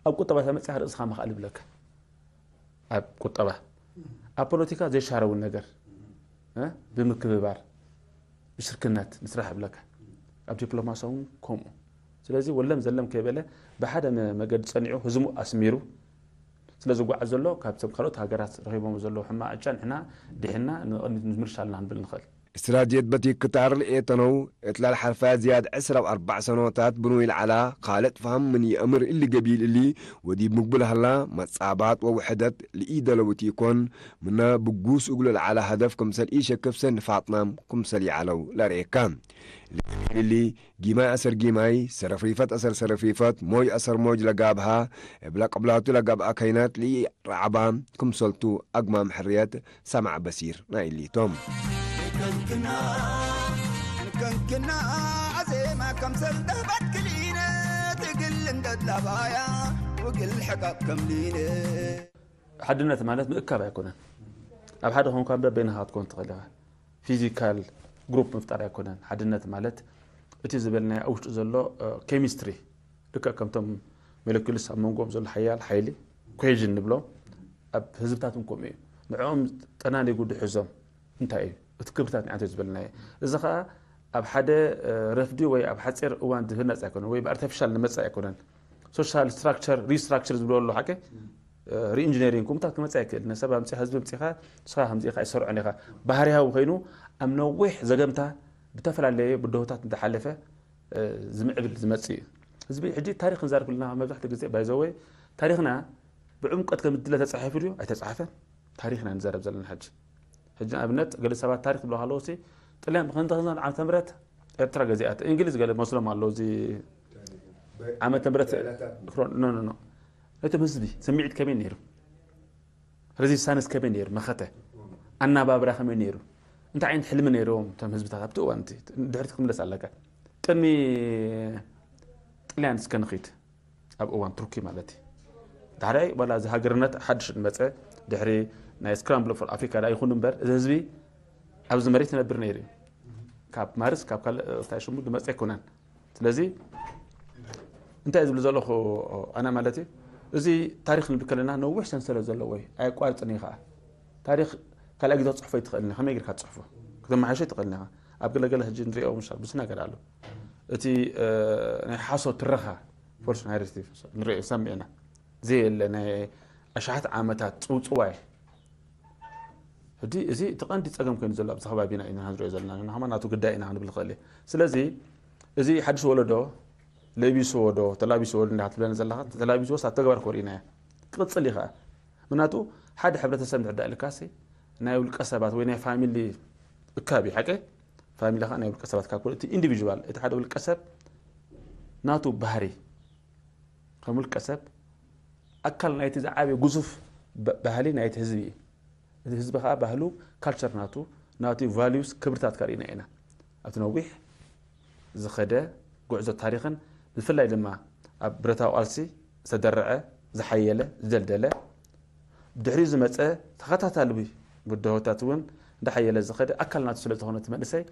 ኣብ ቁጠባ ተመጺእካ ርእስኻ ምኽኣል ይብለካ። ኣብ ቁጠባ፣ ኣብ ፖለቲካ ዘይሻረውን ነገር፣ እ፣ ብምክብባር፣ ብሽርክነት ንስራሕ ይብለካ። ኣብ ዲፕሎማሲ እውን ከምኡ። ስለዚ ወለም ዘለም ከይበለ ብሓደ መ-፣ መገዲ ጸኒዑ ህዝሙ ኣስሚሩ ስለ ዝጓዓዝ ዘሎ፣ ካብቶም ካልኦት ሃገራት ረኺቦም ዘለዉ ሕማቕ ዕጫ ንሕና ድሒና ንቕድሚት ንምርሽ ኣለና ክንብል ንኽእል። እስትራትየት በቲክ ክታር ለኤተነው፣ እት ለልሓልፋ ዝያድ ዕስራ ወአርበዕ ሰኖታት ብንዊ ለዐላ ካልእ ፋም ምን ይአምር እሊ ገቢል እሊ፣ ወዲብ ምግቡ ለሀላ መጻባት ወውሕደት ለኢደለውት ኢኮን፣ ምነ ብጉስ እግሉ ለዐለ ሀደፍ ክምሰል ኢሸክፍ ሰኒ ፋጥናም ክምሰል ይዐለው ለርኤካ። እሊ ገቢል እሊ፣ ጊማይ አሰር ጊማይ፣ ሰረፍሪፈት አሰር ሰረፍሪፈት፣ ሞጅ አሰር ሞጅ ለጋብሃ፣ እብ ለቅብላቱ ለገብአ ከይናት ለኢረዐባ ክምሰልቱ አግማም ሕርየት ሰማዕ በሲር ናይ እሊቶም። ንከንክና፣ ንከንክና አዜማ ከምሰል ደህበት ክሊነ፣ ትግል እንደ ድላባያ ወግል ሕቀብ ከምሊነ። ሓድነት ማለት ምእካብ ኣይኮነን። ኣብ ሓደ ኮንካ እምበር በይንኻ ክትኮን ትኽእል ኢኻ። ፊዚካል ግሩፕ ምፍጣር ኣይኮነን። ሓድነት ማለት እቲ ዝበልናዮ ኣብ ውሽጡ ዘሎ፣ እ፣ ኬሚስትሪ፣ ልክዕ ከምቶም ሞለኪውልስ ኣብ መንጎኦም ዘሎ ሓያል ሓይሊ፣ ኮሄዥን ንብሎ፣ ኣብ ህዝብታት እውን ከምኡ እዩ። ንዕኦም ጠናኒጉ ድሕዞም እንታይ እዩ? እቲ ክብርታት ንዓንተ ዝበልናዮ። እዚ ኸኣ ኣብ ሓደ፣ እ፣ ረፍዲ ወይ ኣብ ሓጺር እዋን ዝህነጽ ኣይኮነን፣ ወይ ብኣርቲፊሻል ዝመጽእ ኣይኮነን። ሶሻል ስትራክቸር፣ ሪስትራክቸር ዝብሎ ኣሎ ሓቂ፣ እ፣ ሪኢንጂነሪንግ፣ ኩምታት ክመጽእ ኣይክእል። ነሰብ ኣምጺኻ፣ ህዝቢ ኣምጺኻ፣ ንስኻ ከምዚ ኢኻ ኣይሰርዖን ኢኻ። ባህርያዊ ኾይኑ ኣብ ነዊሕ ዘገምታ ብተፈላለየ ብድሆታት እንተሓለፈ፣ እ፣ ዝምዕብል ዝመጽእ እዩ። ህዝቢ ሕጂ ታሪኽ ክንዛረብ ክልና መብዛሕትኡ ግዜ ባይዘወይ ታሪኽና ብዕምቀት ከም እድለ ተጻሒፉ ድዩ? ኣይተጻሕፈን። ታሪኽና ንዛረብ ዘለና ሕጂ። ሕጂ ንኣብነት ገለ ሰባት ታሪኽ ዝብሎ ከለዉ ሲ ጥልያን ብኸንተ ዓመተ ምህረት ኤርትራ ገዚኣት፣ እንግሊዝ ገለ መስሎም ኣለዉ። እዚ ዓመተ ምህረት ኖ፣ ኖ፣ ኖ። ናይቶም ህዝቢ ስምዒት ከመይ ነይሩ? ሬዚስታንስ ከመይ ነይሩ? መኸተ ኣናባብራ ከመይ ነይሩ? እንታይ ዓይነት ሕልሚ ነይርዎም እቶም ህዝብታት ኣብቲ እዋን እቲ? ድሕሪት ክትምለስ ኣለካ። ቅድሚ ጥልያን እስከ ንኺድ። ኣብ እዋን ቱርኪ ማለት እዩ። ዳሕራይ ዋላ እዚ ሃገርነት ሓድሽ መጸ፣ ድሕሪ ናይ ስክራምብል ፎር ኣፍሪካ ደኣ ይኹን እምበር፣ እዚ ህዝቢ ኣብዚ መሬት ይነብር ነይሩ እዩ። ካብ ማርስ፣ ካብ ካልእ፣ እንታይ ሽሙ፣ ዝመጸ ኣይኮነን። ስለዚ እንታይ ዝብል ዘለኹ ኣነ ማለት እዩ፣ እዚ ታሪኽ ንብል ከለና ነዊሕ ሰንሰለት ዘለዎ እዩ፣ ኣየቋርጽን እዩ ኸኣ። ታሪኽ ካልኣይ ግዜ ክትጽሕፎ ኣይትኽእልን ኢኻ፣ ከመይ ጌርካ ትጽሕፎ? ክተመሓይሾ ኣይትኽእልን ኢኻ። ኣብ ገለገለ ሕጂ ንሪኦ ምሻል ብዙሕ ነገር ኣሎ። እቲ፣ እ፣ ናይ ሓሶት ትረኻ፣ ፎልስ ናሬቲቭ ንርኢ፣ ንሰምዕ ኢና። ዘየለ ናይ ኣሽሓት ዓመታት ጽውጽዋይ። ሕጂ እዚ እቲ ቀንዲ ጸገም ኮይኑ ዘሎ ኣብዚ ከባቢና ኢና ንሪኦ ዘለና፣ ንሕና ከማን ናቱ ግዳይ ኢና ክንብል ንኽእል እዩ። ስለዚ እዚ ሓድሽ ወለዶ ለቢስዎ ዶ ተላቢስዎ ዶ እንዳ ትብለኒ ዘለኻ፣ ተላቢስዎስ ኣብ ተግባር ከርእዩና እያ። ክቕጽል እዩ ኸኣ። ምክንያቱ ሓደ ሕብረተሰብ እንድሕር ደኣ ኢልካሲ ናይ ውልቀ ሰባት ወይ ናይ ፋሚሊ እካብ እዩ፣ ሓቂ? ፋሚሊ ኸኣ ናይ ውልቀ ሰባት ካብ ኩሉ እቲ ኢንዲቪዥዋል፣ እቲ ሓደ ውልቀ ሰብ ናቱ ባህሪ፣ ከም ውልቀ ሰብ ኣካል ናይቲ ዝዓበየ ግዙፍ ባ-፣ ባህሊ ናይቲ ህዝቢ እዩ። እቲ ህዝቢ ኸኣ ባህሉ፣ ካልቸር ናቱ፣ ናቱ ቫልዩስ፣ ክብርታት ከርእዩና ኢና። ኣብቲ ነዊሕ ዝኸደ ጉዕዞ ታሪኽን ብፍላይ ድማ ኣብ ብረታዊ ቃልሲ ዝተደረዐ፣ ዝሓየለ፣ ዝደልደለ፣ ብድሕሪኡ ዝመጸ ተኸታታሊ ብድሆታት እውን እንዳሓየለ ዝኸደ ኣካል ናቱ ስለ ዝኾነ እቲ መንእሰይ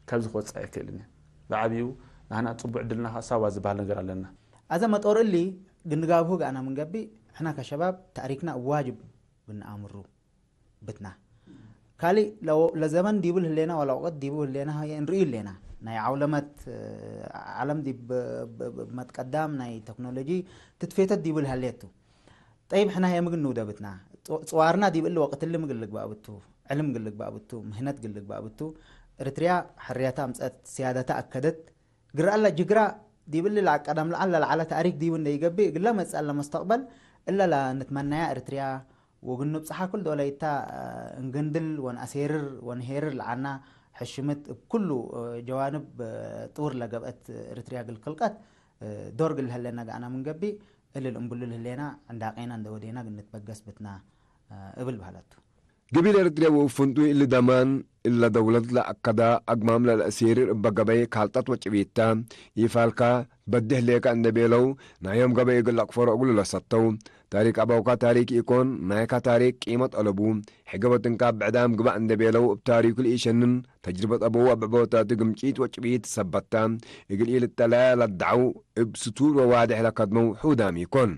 ካብዚ ክወጽእ ኣይክእልን እዩ። ብዓቢኡ ንሕና ጽቡዕ ዕድልና ኸኣ ሳዋ ዝበሃል ነገር ኣለና። አዘ መጦር እሊ ግንጋብሁ ገአና ምን ገብእ፣ ሕና ከሸባብ ተእሪክና እብ ዋጅብ ግንአምሩ ብትና። ካልእ ለ-፣ ለዘመን ዲቡ ለህሌና ወለወቅት ዲቡ ህሌና ሀዬ እንርእዩ ህሌና። ናይ ዐውለመት፣ እ፣ ዐለም ዲብ ብ-፣ ብ-፣ መትቀዳም ናይ ተክኖሎጂ ትትፌተት ዲቡ ለሀሌቱ። ጠይብ፣ ሕና ህዬ ምግን ንውደብትና? ጽ-፣ ጽዋርና ዲብ እሊ ወቅት እሊ ምግል ልግባእ ብቱ፣ ዕልም ግል ልግባእ ብቱ፣ ምህነት ግል ልግባእ ብቱ። እርትርያ ሕርየታ አምጸአት፣ ስያደታ አከደት፣ ግረ እለ ጅግራ ዲብ እሊ ለአቀደም ለዐለ ለዐለ ተእሪክ ዲቡ እንዴ ኢገብእ፣ እግለ መጽእ እለ መስተቅበል እለ ለንትመነያ እርትርያ ወእግል ንብጽሓ ክል ዶለይታ እንግንድል ወንአሴርር ወንሄርር ለዐና ሕሽምት እብ ክሉ ጀዋንብ ጥውር ለገብአት እርትርያ እግል ክልቀት ዶር እግል ለህሌና ገአና ምን ገብእ፣ እሊ ልእምብሉ ለህሌና ዕንዳቄና እንዴ ወዴና እግል ንትበገስ ብትና እብል በህለት ቱ። ገቢል ኤረትርየ ወእብ ፍንቱይ እሊ ደማን እለ ደውለት ለአከዳ አግማም ለለአሴርር እበ ገበይ ካልጠት ወጭቢት ተ። ኢፋልካ በድህ ሌከ እንዴ ቤለው፣ ናዮም ገበይ እግል ለቅፈሮ እግሉ ለሰተው። ታሪክ አበውካ ታሪክ ኢኮን፣ ናይካ ታሪክ ቂመት አለቡ። ሕገ ወትንካብ ብዕዳም ግባእ እንዴ ቤለው፣ እብ ታሪኩ ለኢሸንን፣ ተጅርበት አበው አብዕቦታት ግምጪት ወጭቢት ሰበት ተ። እግል ኢልጠለዐ ለደዐው፣ እብ ስቱር ወዋዴሕ ለከድመው ሑዳም ኢኮን።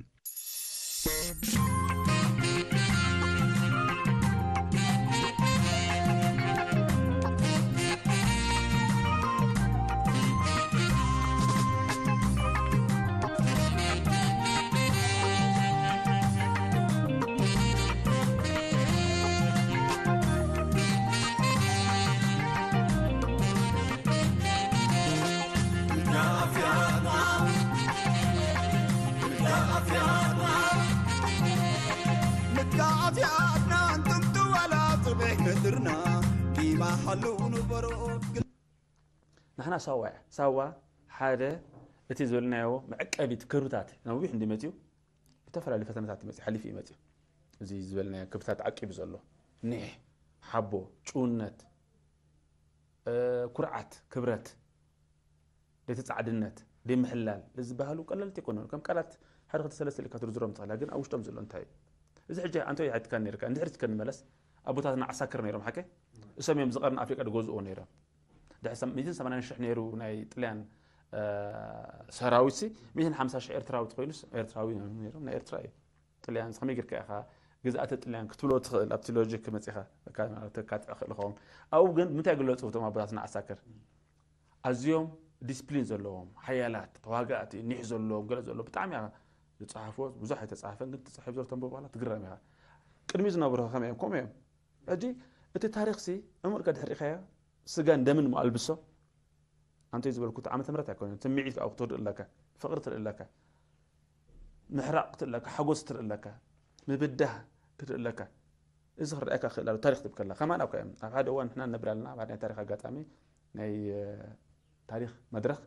ምትካፍያትና እንቱም ትዋላ ጽቤሕ ምድርና ዲማ ሀሉ ንበሮ። ንሕና ሳዋ እያ። ሳዋ ሓደ እቲ ዝበልናዮ መዕቀቢት ክርብታት ነዊሕ እንዲ መጽኡ፣ ዝተፈላለዩ ፈተነታት ይመጽእ፣ ሓሊፉ ይመጽእ። እዚ ዝበልናዮ ክርብታት ዓቂቡ ዘሎ ኒሕ፣ ሓቦ፣ ጭውነት፣ እ፣ ኩርዓት፣ ክብረት፣ ደቲ ጻዕድነት፣ ደይ ምሕላል ዝበሃሉ ቀለልቲ ኣይኮኑን። ከም ቃላት ሓደ ክልተ ሰለስተ ኢልካ ትዝርዝሮም ትኽእል፣ ግን ኣብ ውሽጦም ዘሎ እንታይ እዩ? እዚ ሕጂ ኣንቶይ ኣይትካን ነይርካ፣ እንድሕር እስከ ንመለስ፣ ኣቦታትና ዓሳክር ነይሮም፣ ሓቀ? እሶም እዮም እዚ ቀርኒ ኣፍሪቃ ዝገዝእዎ ነይሮም። ድሕሪ ሰም-፣ ሚእትን ሰማንያን ሽሕ ነይሩ ናይ ጥልያን፣ እ፣ ሰራዊትሲ፣ ሚእትን ሓምሳ ሽሕ ኤርትራዊ ተኾይኑስ፣ ኤርትራዊ ነይሮም፣ ናይ ኤርትራ እዩ። ጥልያን ከመይ ጌርካ ኢኻ ግዝኣተ ጥልያን ክትብሎ ትኽእል፣ ኣብቲ ሎጂክ መጺኻ እካ-፣ ማለት ካጥዕ ክእል ኸውን። ኣብኡ ግን ብምንታይ ግለጹ እቶም ኣቦታትና ዓሳክር? ኣዝዮም ዲስፕሊን ዘለዎም፣ ሓያላት፣ ተዋጋእቲ፣ ኒሕ ዘለዎም፣ ገለ ዘለዎ ብጣዕሚ እያ ዝጸሓፍዎ፣ ብዙሕ ኣይተጻሓፈን፣ ግን ተጻሒፉ ዘሎ ተንብቦ በኋላ ትግረም ኢኻ። ቅድሚ ዝነበሩ ከመይ እዮም? ከምኡ እዮም። ሕጂ እቲ ታሪኽሲ ዕሙር ከድሕር ኢኻዮ፣ ስጋን ደምን እሞ ኣልብሶ። ኣንተ ዝበልኩት ዓመተ ምህረት ኣይኮነን። ስምዒት ከኣ ክትርኢ ኣለካ፣ ፍቕሪ ትርኢ ኣለካ፣ ምሕራቕ ክትርኢ ኣለካ፣ ሓጎስ ትርኢ ኣለካ፣ ምብዳህ ክትርኢ ኣለካ። እዚ ክረኣየካ ክእል ኣሎ፣ ታሪኽ ትብል ከላ። ከማን ኣብ ከ-፣ ኣብ ሓደ እዋን ንሕና ንነብር ኣለና፣ ኣብ ሓደ ናይ ታሪኽ ኣጋጣሚ ናይ፣ እ፣ ታሪኽ መድረኽ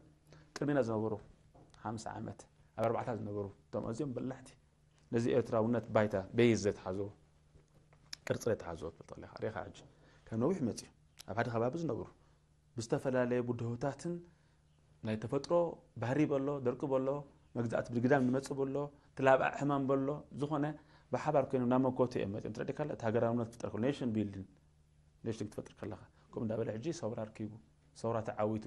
ቅድሜና ዝነበሩ ሓምሳ ዓመት፣ ኣብ ኣርባዕታት ዝነበሩ፣ እቶም ኣዝዮም በላሕቲ፣ ነዚ ኤርትራውነት ባይታ ቤዝ ዘይተሓዞ፣ ቅርጺ ዘይተሓዞ ትፈልጦ ኣለኻ። ርኢኻ ሕጂ፣ ካብ ነዊሕ መጺኡ፣ ኣብ ሓደ ከባቢ ዝነብሩ፣ ብዝተፈላለየ ብድሆታትን ናይ ተፈጥሮ ባህሪ በሎ፣ ደርቂ በሎ፣ መግዛእቲ ብግዳም ንመጽእ በሎ፣ ትላብዓ ሕማም በሎ፣ ዝኾነ ብሓባር ኮይኖም ናብ መኮቱ እዮም መጺኦም። ትረዲካ ኣለ፣ እቲ ሃገራውነት ክፍጠር ከሎ፣ ኔሽን ቢልዲንግ፣ ኔሽን ክትፈጥር ከለኻ። ከምኡ እንዳበለ ሕጂ ሰውራ ኣርኪቡ፣ ሰውራ ተዓዊቱ፣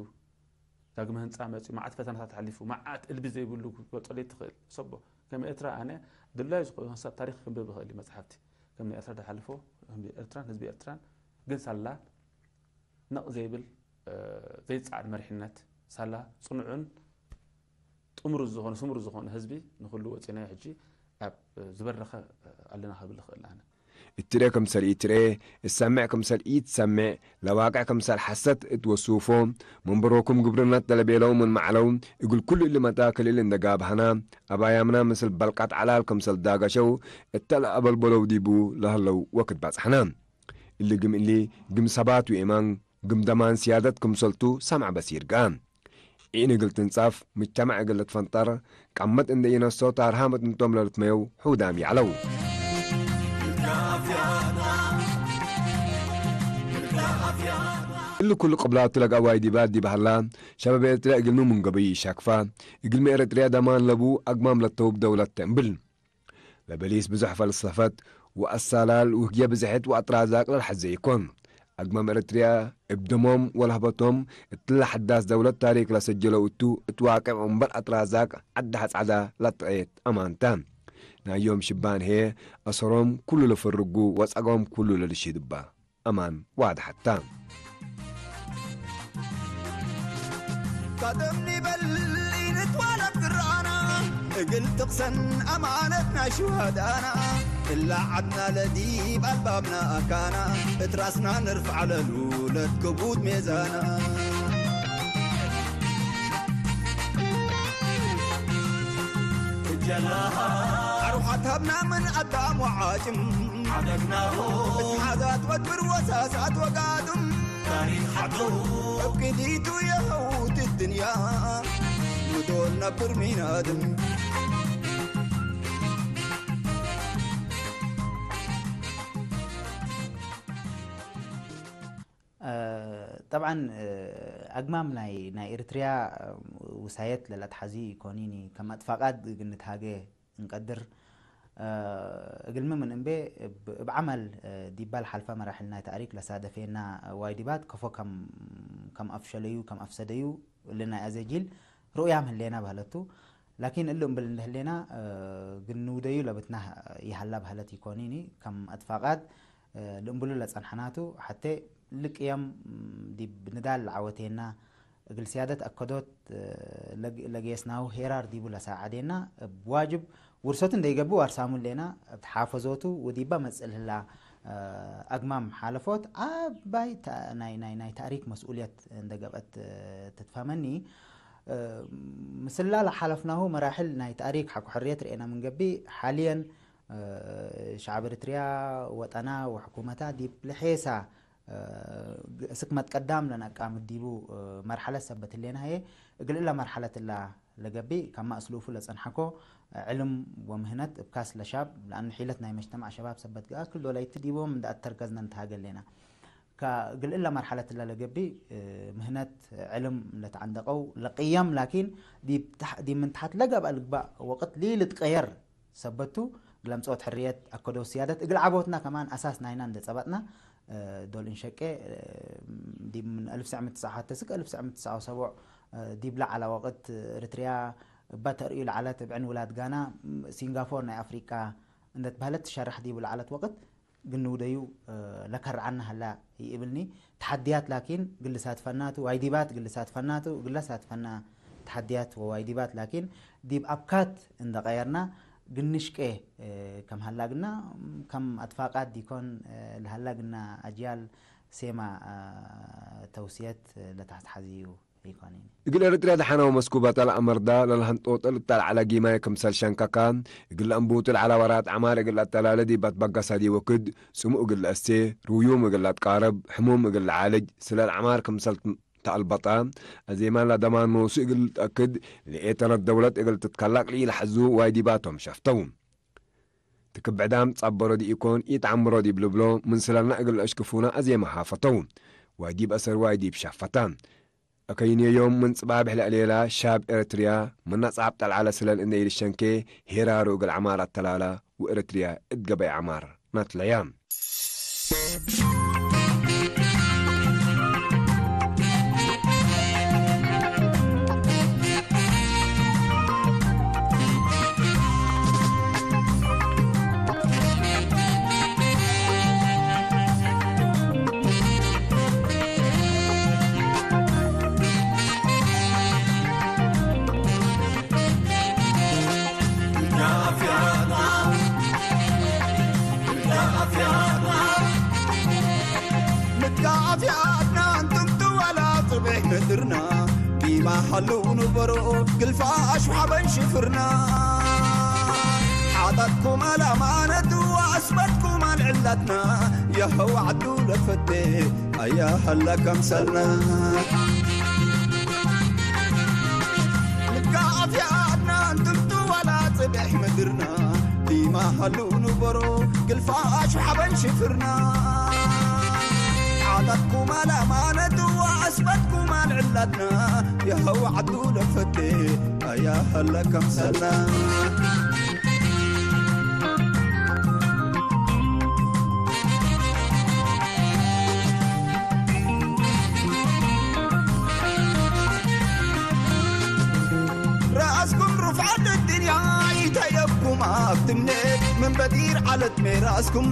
ዳግመ ህንጻ መጺኡ፣ መዓት ፈተናታት ሓሊፉ፣ መዓት እልቢ ዘይብሉ ክትገልጸሉ ትኽእል። ሰቦ፣ ከም ኤርትራ ኣነ ድላይ ዝኾነ ሰብ ታሪኽ ክንብብ እኽእል እዩ፣ መጽሓፍቲ። ከም ናይ ኤርትራ ዝሓለፎ፣ ህዝቢ ኤርትራን፣ ህዝቢ ኤርትራን ግን ሳላ ነቕ ዘይብል፣ እ፣ ዘይጸዓድ መሪሕነት፣ ሳላ ጽኑዕን ጥምሩ ዝኾነ፣ ስምሩ ዝኾነ ህዝቢ ንኹሉ ወጺናዮ ሕጂ ኣብ ዝበረኸ ኣለና ክብል እኽእል ኣነ። እትርኤ ክምሰል ኢትርኤ፣ እሰምዕ ክምሰል ኢትሰምዕ፣ ለዋቅዕ ክምሰል ሐሰት እት ወሱፎ፣ መንበሮኩም ግብርነት ለለቤለው ምን መዕለው፣ እግል ኩሉ እሊ መታክል እሊ እንደ ጋብሀና፣ አባያምና ምስል በልቃት ዐላል ክምሰል ዳገሸው እተ ለአበልበለው ዲቡ ለህለው ወክድ ባጽሐና። እሊ ግም እሊ ግም ሰባት ወኤማን ግም ደማን ሲያደት ክምሰልቱ ሰምዐ በሲር ገአ። ኢን እግል ትንጻፍ፣ ምጅተመዕ እግል ልትፈንጠር፣ ቀመት እንዴ ኢነሶ ታርሃመት እንቶም ለልትመየው ሑዳም ይዐለው። እሊ ኩሉ ቅብላቱ ለገአዋይ ዲባ ዲብ ሀላ፣ ሸባብ ኤረትርያ እግልሚ ምን ገበዩ ኢሻክፋ፣ እግልሚ ኤረትርያ ደማን ለቡ አግማም ለተውብ ደውለት ተ እምብል። ለበሊስ ብዞሕ ፈልሰፈት ወአሳላል ውህግየ ብዝሕት ወአትራዛቅ ለልሐዜ ኢኮን። አግማም ኤረትርያ እብ ደሞም ወለህበቶም እትለ ሐዳስ ደውለት ታሪክ ለሰጀለው እቱ፣ እት ዋቅዕ ወእምበል አትራዛቅ ዐድ ሐጽዐዳ ለትዐየት አማን ተ። ናይ ዮም ሽባን ህዬ አሰሮም ኩሉ ለፈርጉ ወጸገሞም ኩሉ ለልሽህድ እባ። አማን ዋድሐት ተ። ካደም ኒበል ኢንትዋለድ ግርአና፣ እግል ትቅሰን አማነት ናይ ሹሃዳና፣ እላ ዐድና ለዲብ አልባብና አካና፣ እት ራስና ንርፍዕ ለሉ ለትክቡድ ሜዛና። እጀላሃ አርዋሐት ሀብና ምን አዳም ወዓጭም፣ ሐደግናሁ እት ሓዛት ወድብር ወሳሳት ወጋድም፣ ታሪክ ሐቱ እብ ቅዲቱ የሀውት እድንያ፣ ምዶል ነብር ሚናድም። ጠብዓን፣ እ፣ አግማም ናይ፣ ናይ ኤሪትርያ፣ እ፣ ውሳየት ለለአትሐዚ ኢኮኒኒ፣ ከም አትፋቃድ እግል ንትሃጌ እንቀድር። እ፣ እግልሚ ምን እንቤ፣ እብ፣ እብ ዐመል፣ እ፣ ዲባ ለሓልፈ መራሕል ናይ ተእሪክ ለሳደፌና ዋይዲባት ከፎ ከም፣ ከም አፍሸለዩ፣ ከም አፍሰደዩ፣ እሊ ናይ አዜ ጂል ሩእያም ህሌና በህለቱ። ላኪን እሊ እምብል እንደ ህሌና፣ እ፣ ግንውደዩ ለብትና ይሀላ በህለት ኢኮኒኒ፣ ከም አትፋቃድ፣ እ፣ ልእምብሉ ለጸንሐናቱ፣ ሐቴ ልቅየም ዲብ ንዳል ለዐወቴና፣ እግል ስያደት አከዶት፣ እ፣ ለግ-፣ ለጌስናሁ ሄራር ዲቡ ለሳዐዴና፣ እብ ዋጅብ ውርሰቱ እንደ ይገብእ ዋርሳሙ ህሌና፣ እብ ተሓፈዞቱ ወዲባ መጽእ ለህላ፣ እ፣ አግማም ሓለፎት አባይ ተ-፣ ናይ፣ ናይ፣ ናይ ተእሪክ መስኡልየት እንደ ገብአት፣ እ፣ ትትፈሀመኒ። እ፣ ምስላ ለሓለፍናሁ መራሕል ናይ ተእሪክ ሐቆ ሕርየት ርኤና ምን ገብእ፣ ሓልየን፣ እ፣ ሸዐብ ኤሪትርያ ወጠና ወሕኩመታ ዲብ ለሔሳ፣ እ፣ እስክ መትቀዳም ለነቃምት ዲቡ፣ እ፣ መርሐለት ሰበት ህሌና ህዬ፣ እግል እለ መርሐለት እላ ለገብእ፣ ከማ እስሉፉ ለጸንሐኮ ዕልም ወምህነት እብ ካስ ለሻብ፣ ለአኑ ሒለት ናይ መጅተማዕ ሸባብ ሰበት ገአ፣ ክል ዶላይት ዲቦም እንደ አተርከዝነ ንትሃጌ ህሌና። ከእግል እለ መርሐለት እለ ለገብእ፣ እ፣ ምህነት ዕልም ለተዐንደቀው ለቅየም፣ ላኪን ዲብ ተሕ-፣ ዲብ ምን ተሐት ለገብአ ልግባእ ወቅት ሊልትቀየር ሰበቱ፣ እግል አምጽኦት ሕርየት አከዶ ስያደት እግል ዐቦትና ከማን አሳስ ናይና እንዴ ጸበጥና፣ እ፣ ዶል እንሸቄ፣ እ፣ ዲብ ምን አልፍ ትስዕ ምእት ትስዓ ወሐምሲን እስክ አልፍ ትስዕ ምእት ትስዓ ወሰቡዕ፣ እ፣ ዲብለ ዐለ ወቅት ኤሪትርያ እበ ተርእዩ ለዐለት እብ ዕን ውላድ ጋና፣ ሲንጋፎር ናይ አፍሪቃ እንዴ ትበህለት ትሸራሕ ዲቡ ለዐለት ወቅት፣ ግንውደዩ፣ እ፣ ለከርዐነ ሀላ ይእብልኒ። ተሐድያት ላኪን እግል ልሳትፈናቱ፣ ዋይዲባት እግል ልሳትፈናቱ፣ እግል ለሳትፈና ተሐድያት ወዋይዲባት ላኪን ዲብ አብካት እንደ ቀየርና ግንሽቄ፣ እ፣ ከም ሀላ ግና፣ ከም አትፋቃት ዲኮን፣ እ፣ ለሀላ ግና አጅያል ሴማ፣ እ፣ ተውስየት ለተሐዝሐዝዩ። ኢኮኒኒ። እግል ኤረትርያ ደሐነ ወመስኩበተ ለአመርዳ ለለሀንጦጠ ልታል ዐለ ጊማይ ክምሰል ሸንከካ፣ እግል ለአንቡቱ ለዐለ ወራት ዐማር እግል ለአተላለ ዲብ አትበገሰ ዲብ ወክድ ጽሙእ እግል ለአሴ፣ ርዩም እግል ለአትቃረብ፣ ሕሙም እግል ለዓልጅ፣ ስለል ዐማር ክምሰል ተአልበጠ፣ አዜማን ለደማን ኖሱ እግል ልትአክድ፣ ለኤተረት ደውለት እግል ትትከለቅ ለኢለሐዙ ዋይዲባቶም ሸፍተው። ትክብዕዳም ጸበሮ ዲኢኮን ኢተዐምሮ ዲብ ልብሎ፣ ምን ስለልና እግል ለአሽክፉነ አዜመ ሃፈተው። ዋይዲብ አሰር ዋይዲብ ሸፈተ። አከይንዮ ዮም ምን ጽባብሕ ለእሌላ ሻብ ኤረትርያ፣ ምነ ጻብጠ ለዐለ ስለል እንዴ ኢልሸንኬ፣ ሄራሩ እግል ዐማር አተላላ፣ ወኤረትርያ እት ገበይ ዐማር ናትለያ። ምትጋፍያትና እንትምቱ ወላ ጽቤሕ ምድርና፣ ዲማ ሀሉ ንበሮ ግልፋ አሽዋበን ሽፍርና። ሓጠጥኩም አልአማነት ወአስበትኩም አልዕላትና፣ የሀው ዐዱ ለፈቴ አያ ሀለ ከምሰልና። ምትጋፍያትና እንትምቱ ወላ ጽቤሕ ምድርና፣ ዲማ ሀሉ ንበሮ ግልፋ አሽዋበን ሽፍርና። ሓጠጥኩም አልአማነት ወአስበትኩም አልዕላትና፣ የሀው ዐዱ ለፈቴ አያ ሀለ ከምሰልና። ረአስኩም ሩፍዓት እድንያ ኢተየብኩም አብ ትምኔት፣ ምን በዲር ዐለት ሜራስኩም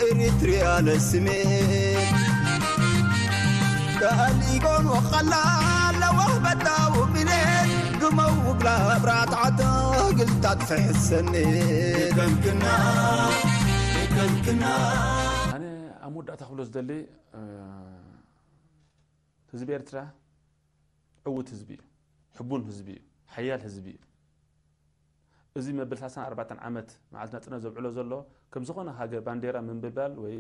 ኤሪትርያ ለስሜት። ከአልኢጎን ወቀላል ለወህበታ ውብኔት፣ ግመው እግላ ብራት ዐተ እግል ታጥፍሕ ሰኔት። የከንክና፣ የከንክና። አነ አመወዳእታ ክብሎ ዝደሊ፣ እ፣ ህዝቢ ኤርትራ ዕዉት ህዝቢ እዩ፣ ሕቡን ህዝቢ እዩ፣ ሓያል ህዝቢ እዩ። እዚ መብል ሰላሳን ኣርባዕተን ዓመት መዓልቲ ናጽነት ዘብዕሎ ዘሎ፣ ከም ዝኾነ ሃገር ባንዴራ ምንብባል ወይ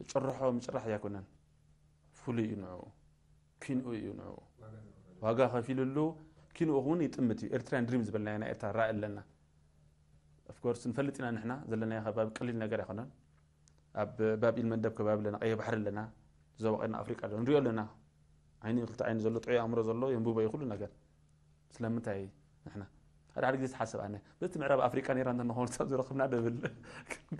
ጭርሖ ምጭራሕ ኣይኮነን። ፍሉይ እዩ ንዕኡ፣ ኪንኡ እዩ ንዕኡ። ዋጋ ከፊሉሉ፣ ኪንኡ እውን ይጥምት እዩ። ኤርትራያን ድሪም ዝበልናዮ ናይ ኤርትራ ራኢ ኣለና። ኦፍኮርስ፣ ንፈልጥ ኢና ንሕና ዘለናዮ ከባቢ ቀሊል ነገር ኣይኮነን። ኣብ ባብ ኢል መንደብ ከባቢ ኣለና፣ ቀይሕ ባሕሪ ኣለና፣ ዞባ ቀርኒ ኣፍሪቃ ኣለና፣ ንሪኦ ኣለና። ዓይኒ ክልተ ዓይኒ ዘሎ፣ ጥዑይ ኣእምሮ ዘሎ የንብቦ እዩ ኩሉ ነገር። ስለምንታይ ንሕና ሓደ ሓደ ግዜ ትሓስብ ኣነ፣ በቲ ምዕራብ ኣፍሪቃ ነይራ እንተ ንኾን ሳብ ዝረኽብና ደብል።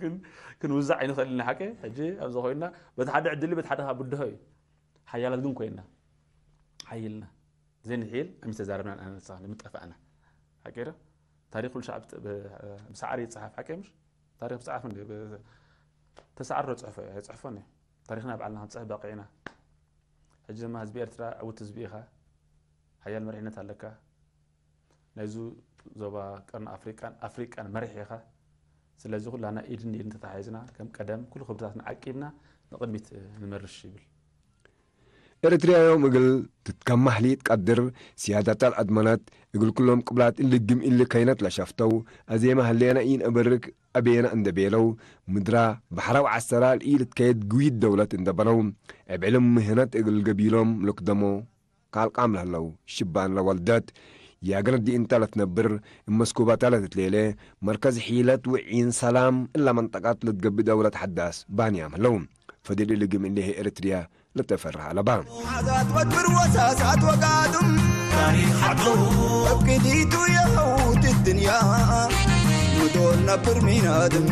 ግን ክንውዛዕ ኣይንኽእል ኢና ሓቂ። ሕጂ ኣብዚ ኮይና በቲ ሓደ ዕድል በቲ ሓደ ብድሆ እዩ። ሓያላት ግን ኮይና ሓይልና ዘይንሕይል ኣሚስ ተዛረብና ንኣነሳ ንምጠፋእና። ሓቂ ዶ? ታሪክ ኩሉ ሻዕ ብት-፣ ብ-፣ ብሰዓር ይጸሓፍ ሓቂ ምሽ? ታሪክ ብጸዓፍ እንደ ብ-፣ ተሰዓሮ ጽሕፎ እዩ፣ ኣይጽሕፎን እዩ። ታሪክና ባዕልና ክንጽሕፍ በቂዕና። ሕጂ ድማ ህዝቢ ኤርትራ ዕዉት ህዝቢ ኢኻ። ሓያል መሪሕነት ኣለካ። ናይዙ ዞባ ቀርኒ ኣፍሪቃን ኣፍሪቃን መሪሕ ኢኻ። ስለዚ ኩላና ኢድን ኢድን ተተሓሒዝና ከም ቀደም ኩሉ ክብርታትና ዓቂብና ንቅድሚት ንመርሽ ይብል። ኤረትርያዮም እግል ትትከማህ ሊትቀድር፣ ሲያዳታ ለአድመነት፣ እግል ክሎም ቅብላት እሊ ግም እሊ ከይነት ለሸፍተው፣ አዜመ ህሌነ ኢነአበርክ አቤነ እንደ ቤለው፣ ምድራ፣ በሐራ ወዐሰራ ለኢልትከየድ ግዊት ደውለት እንደ በነው፣ እብ ዕልም ምህነት እግል ገቢሎም ልክደሞ ካልቃም ለህለው ሽባን ለወልደት፣ ያገነት ዲእንተ ለትነብር፣ እብ መስኩባታ ለትትሌሌ፣ መርከዝ ሒለት ውዒን ሰላም እለ መንጠቀት ለትገብእ ደውለት ሐዳስ ባንያም ህለው። ፈድል እሊ ግም እሊ ህይ ኤረትርያ ለተፈርህ አለባ። ዓዛት ወትር ወሳሳት ወጋድም ታሪክ ሐቆ እብ ቅዲቱ የሀውት እድንያ ምዶል ነብር ሚናድም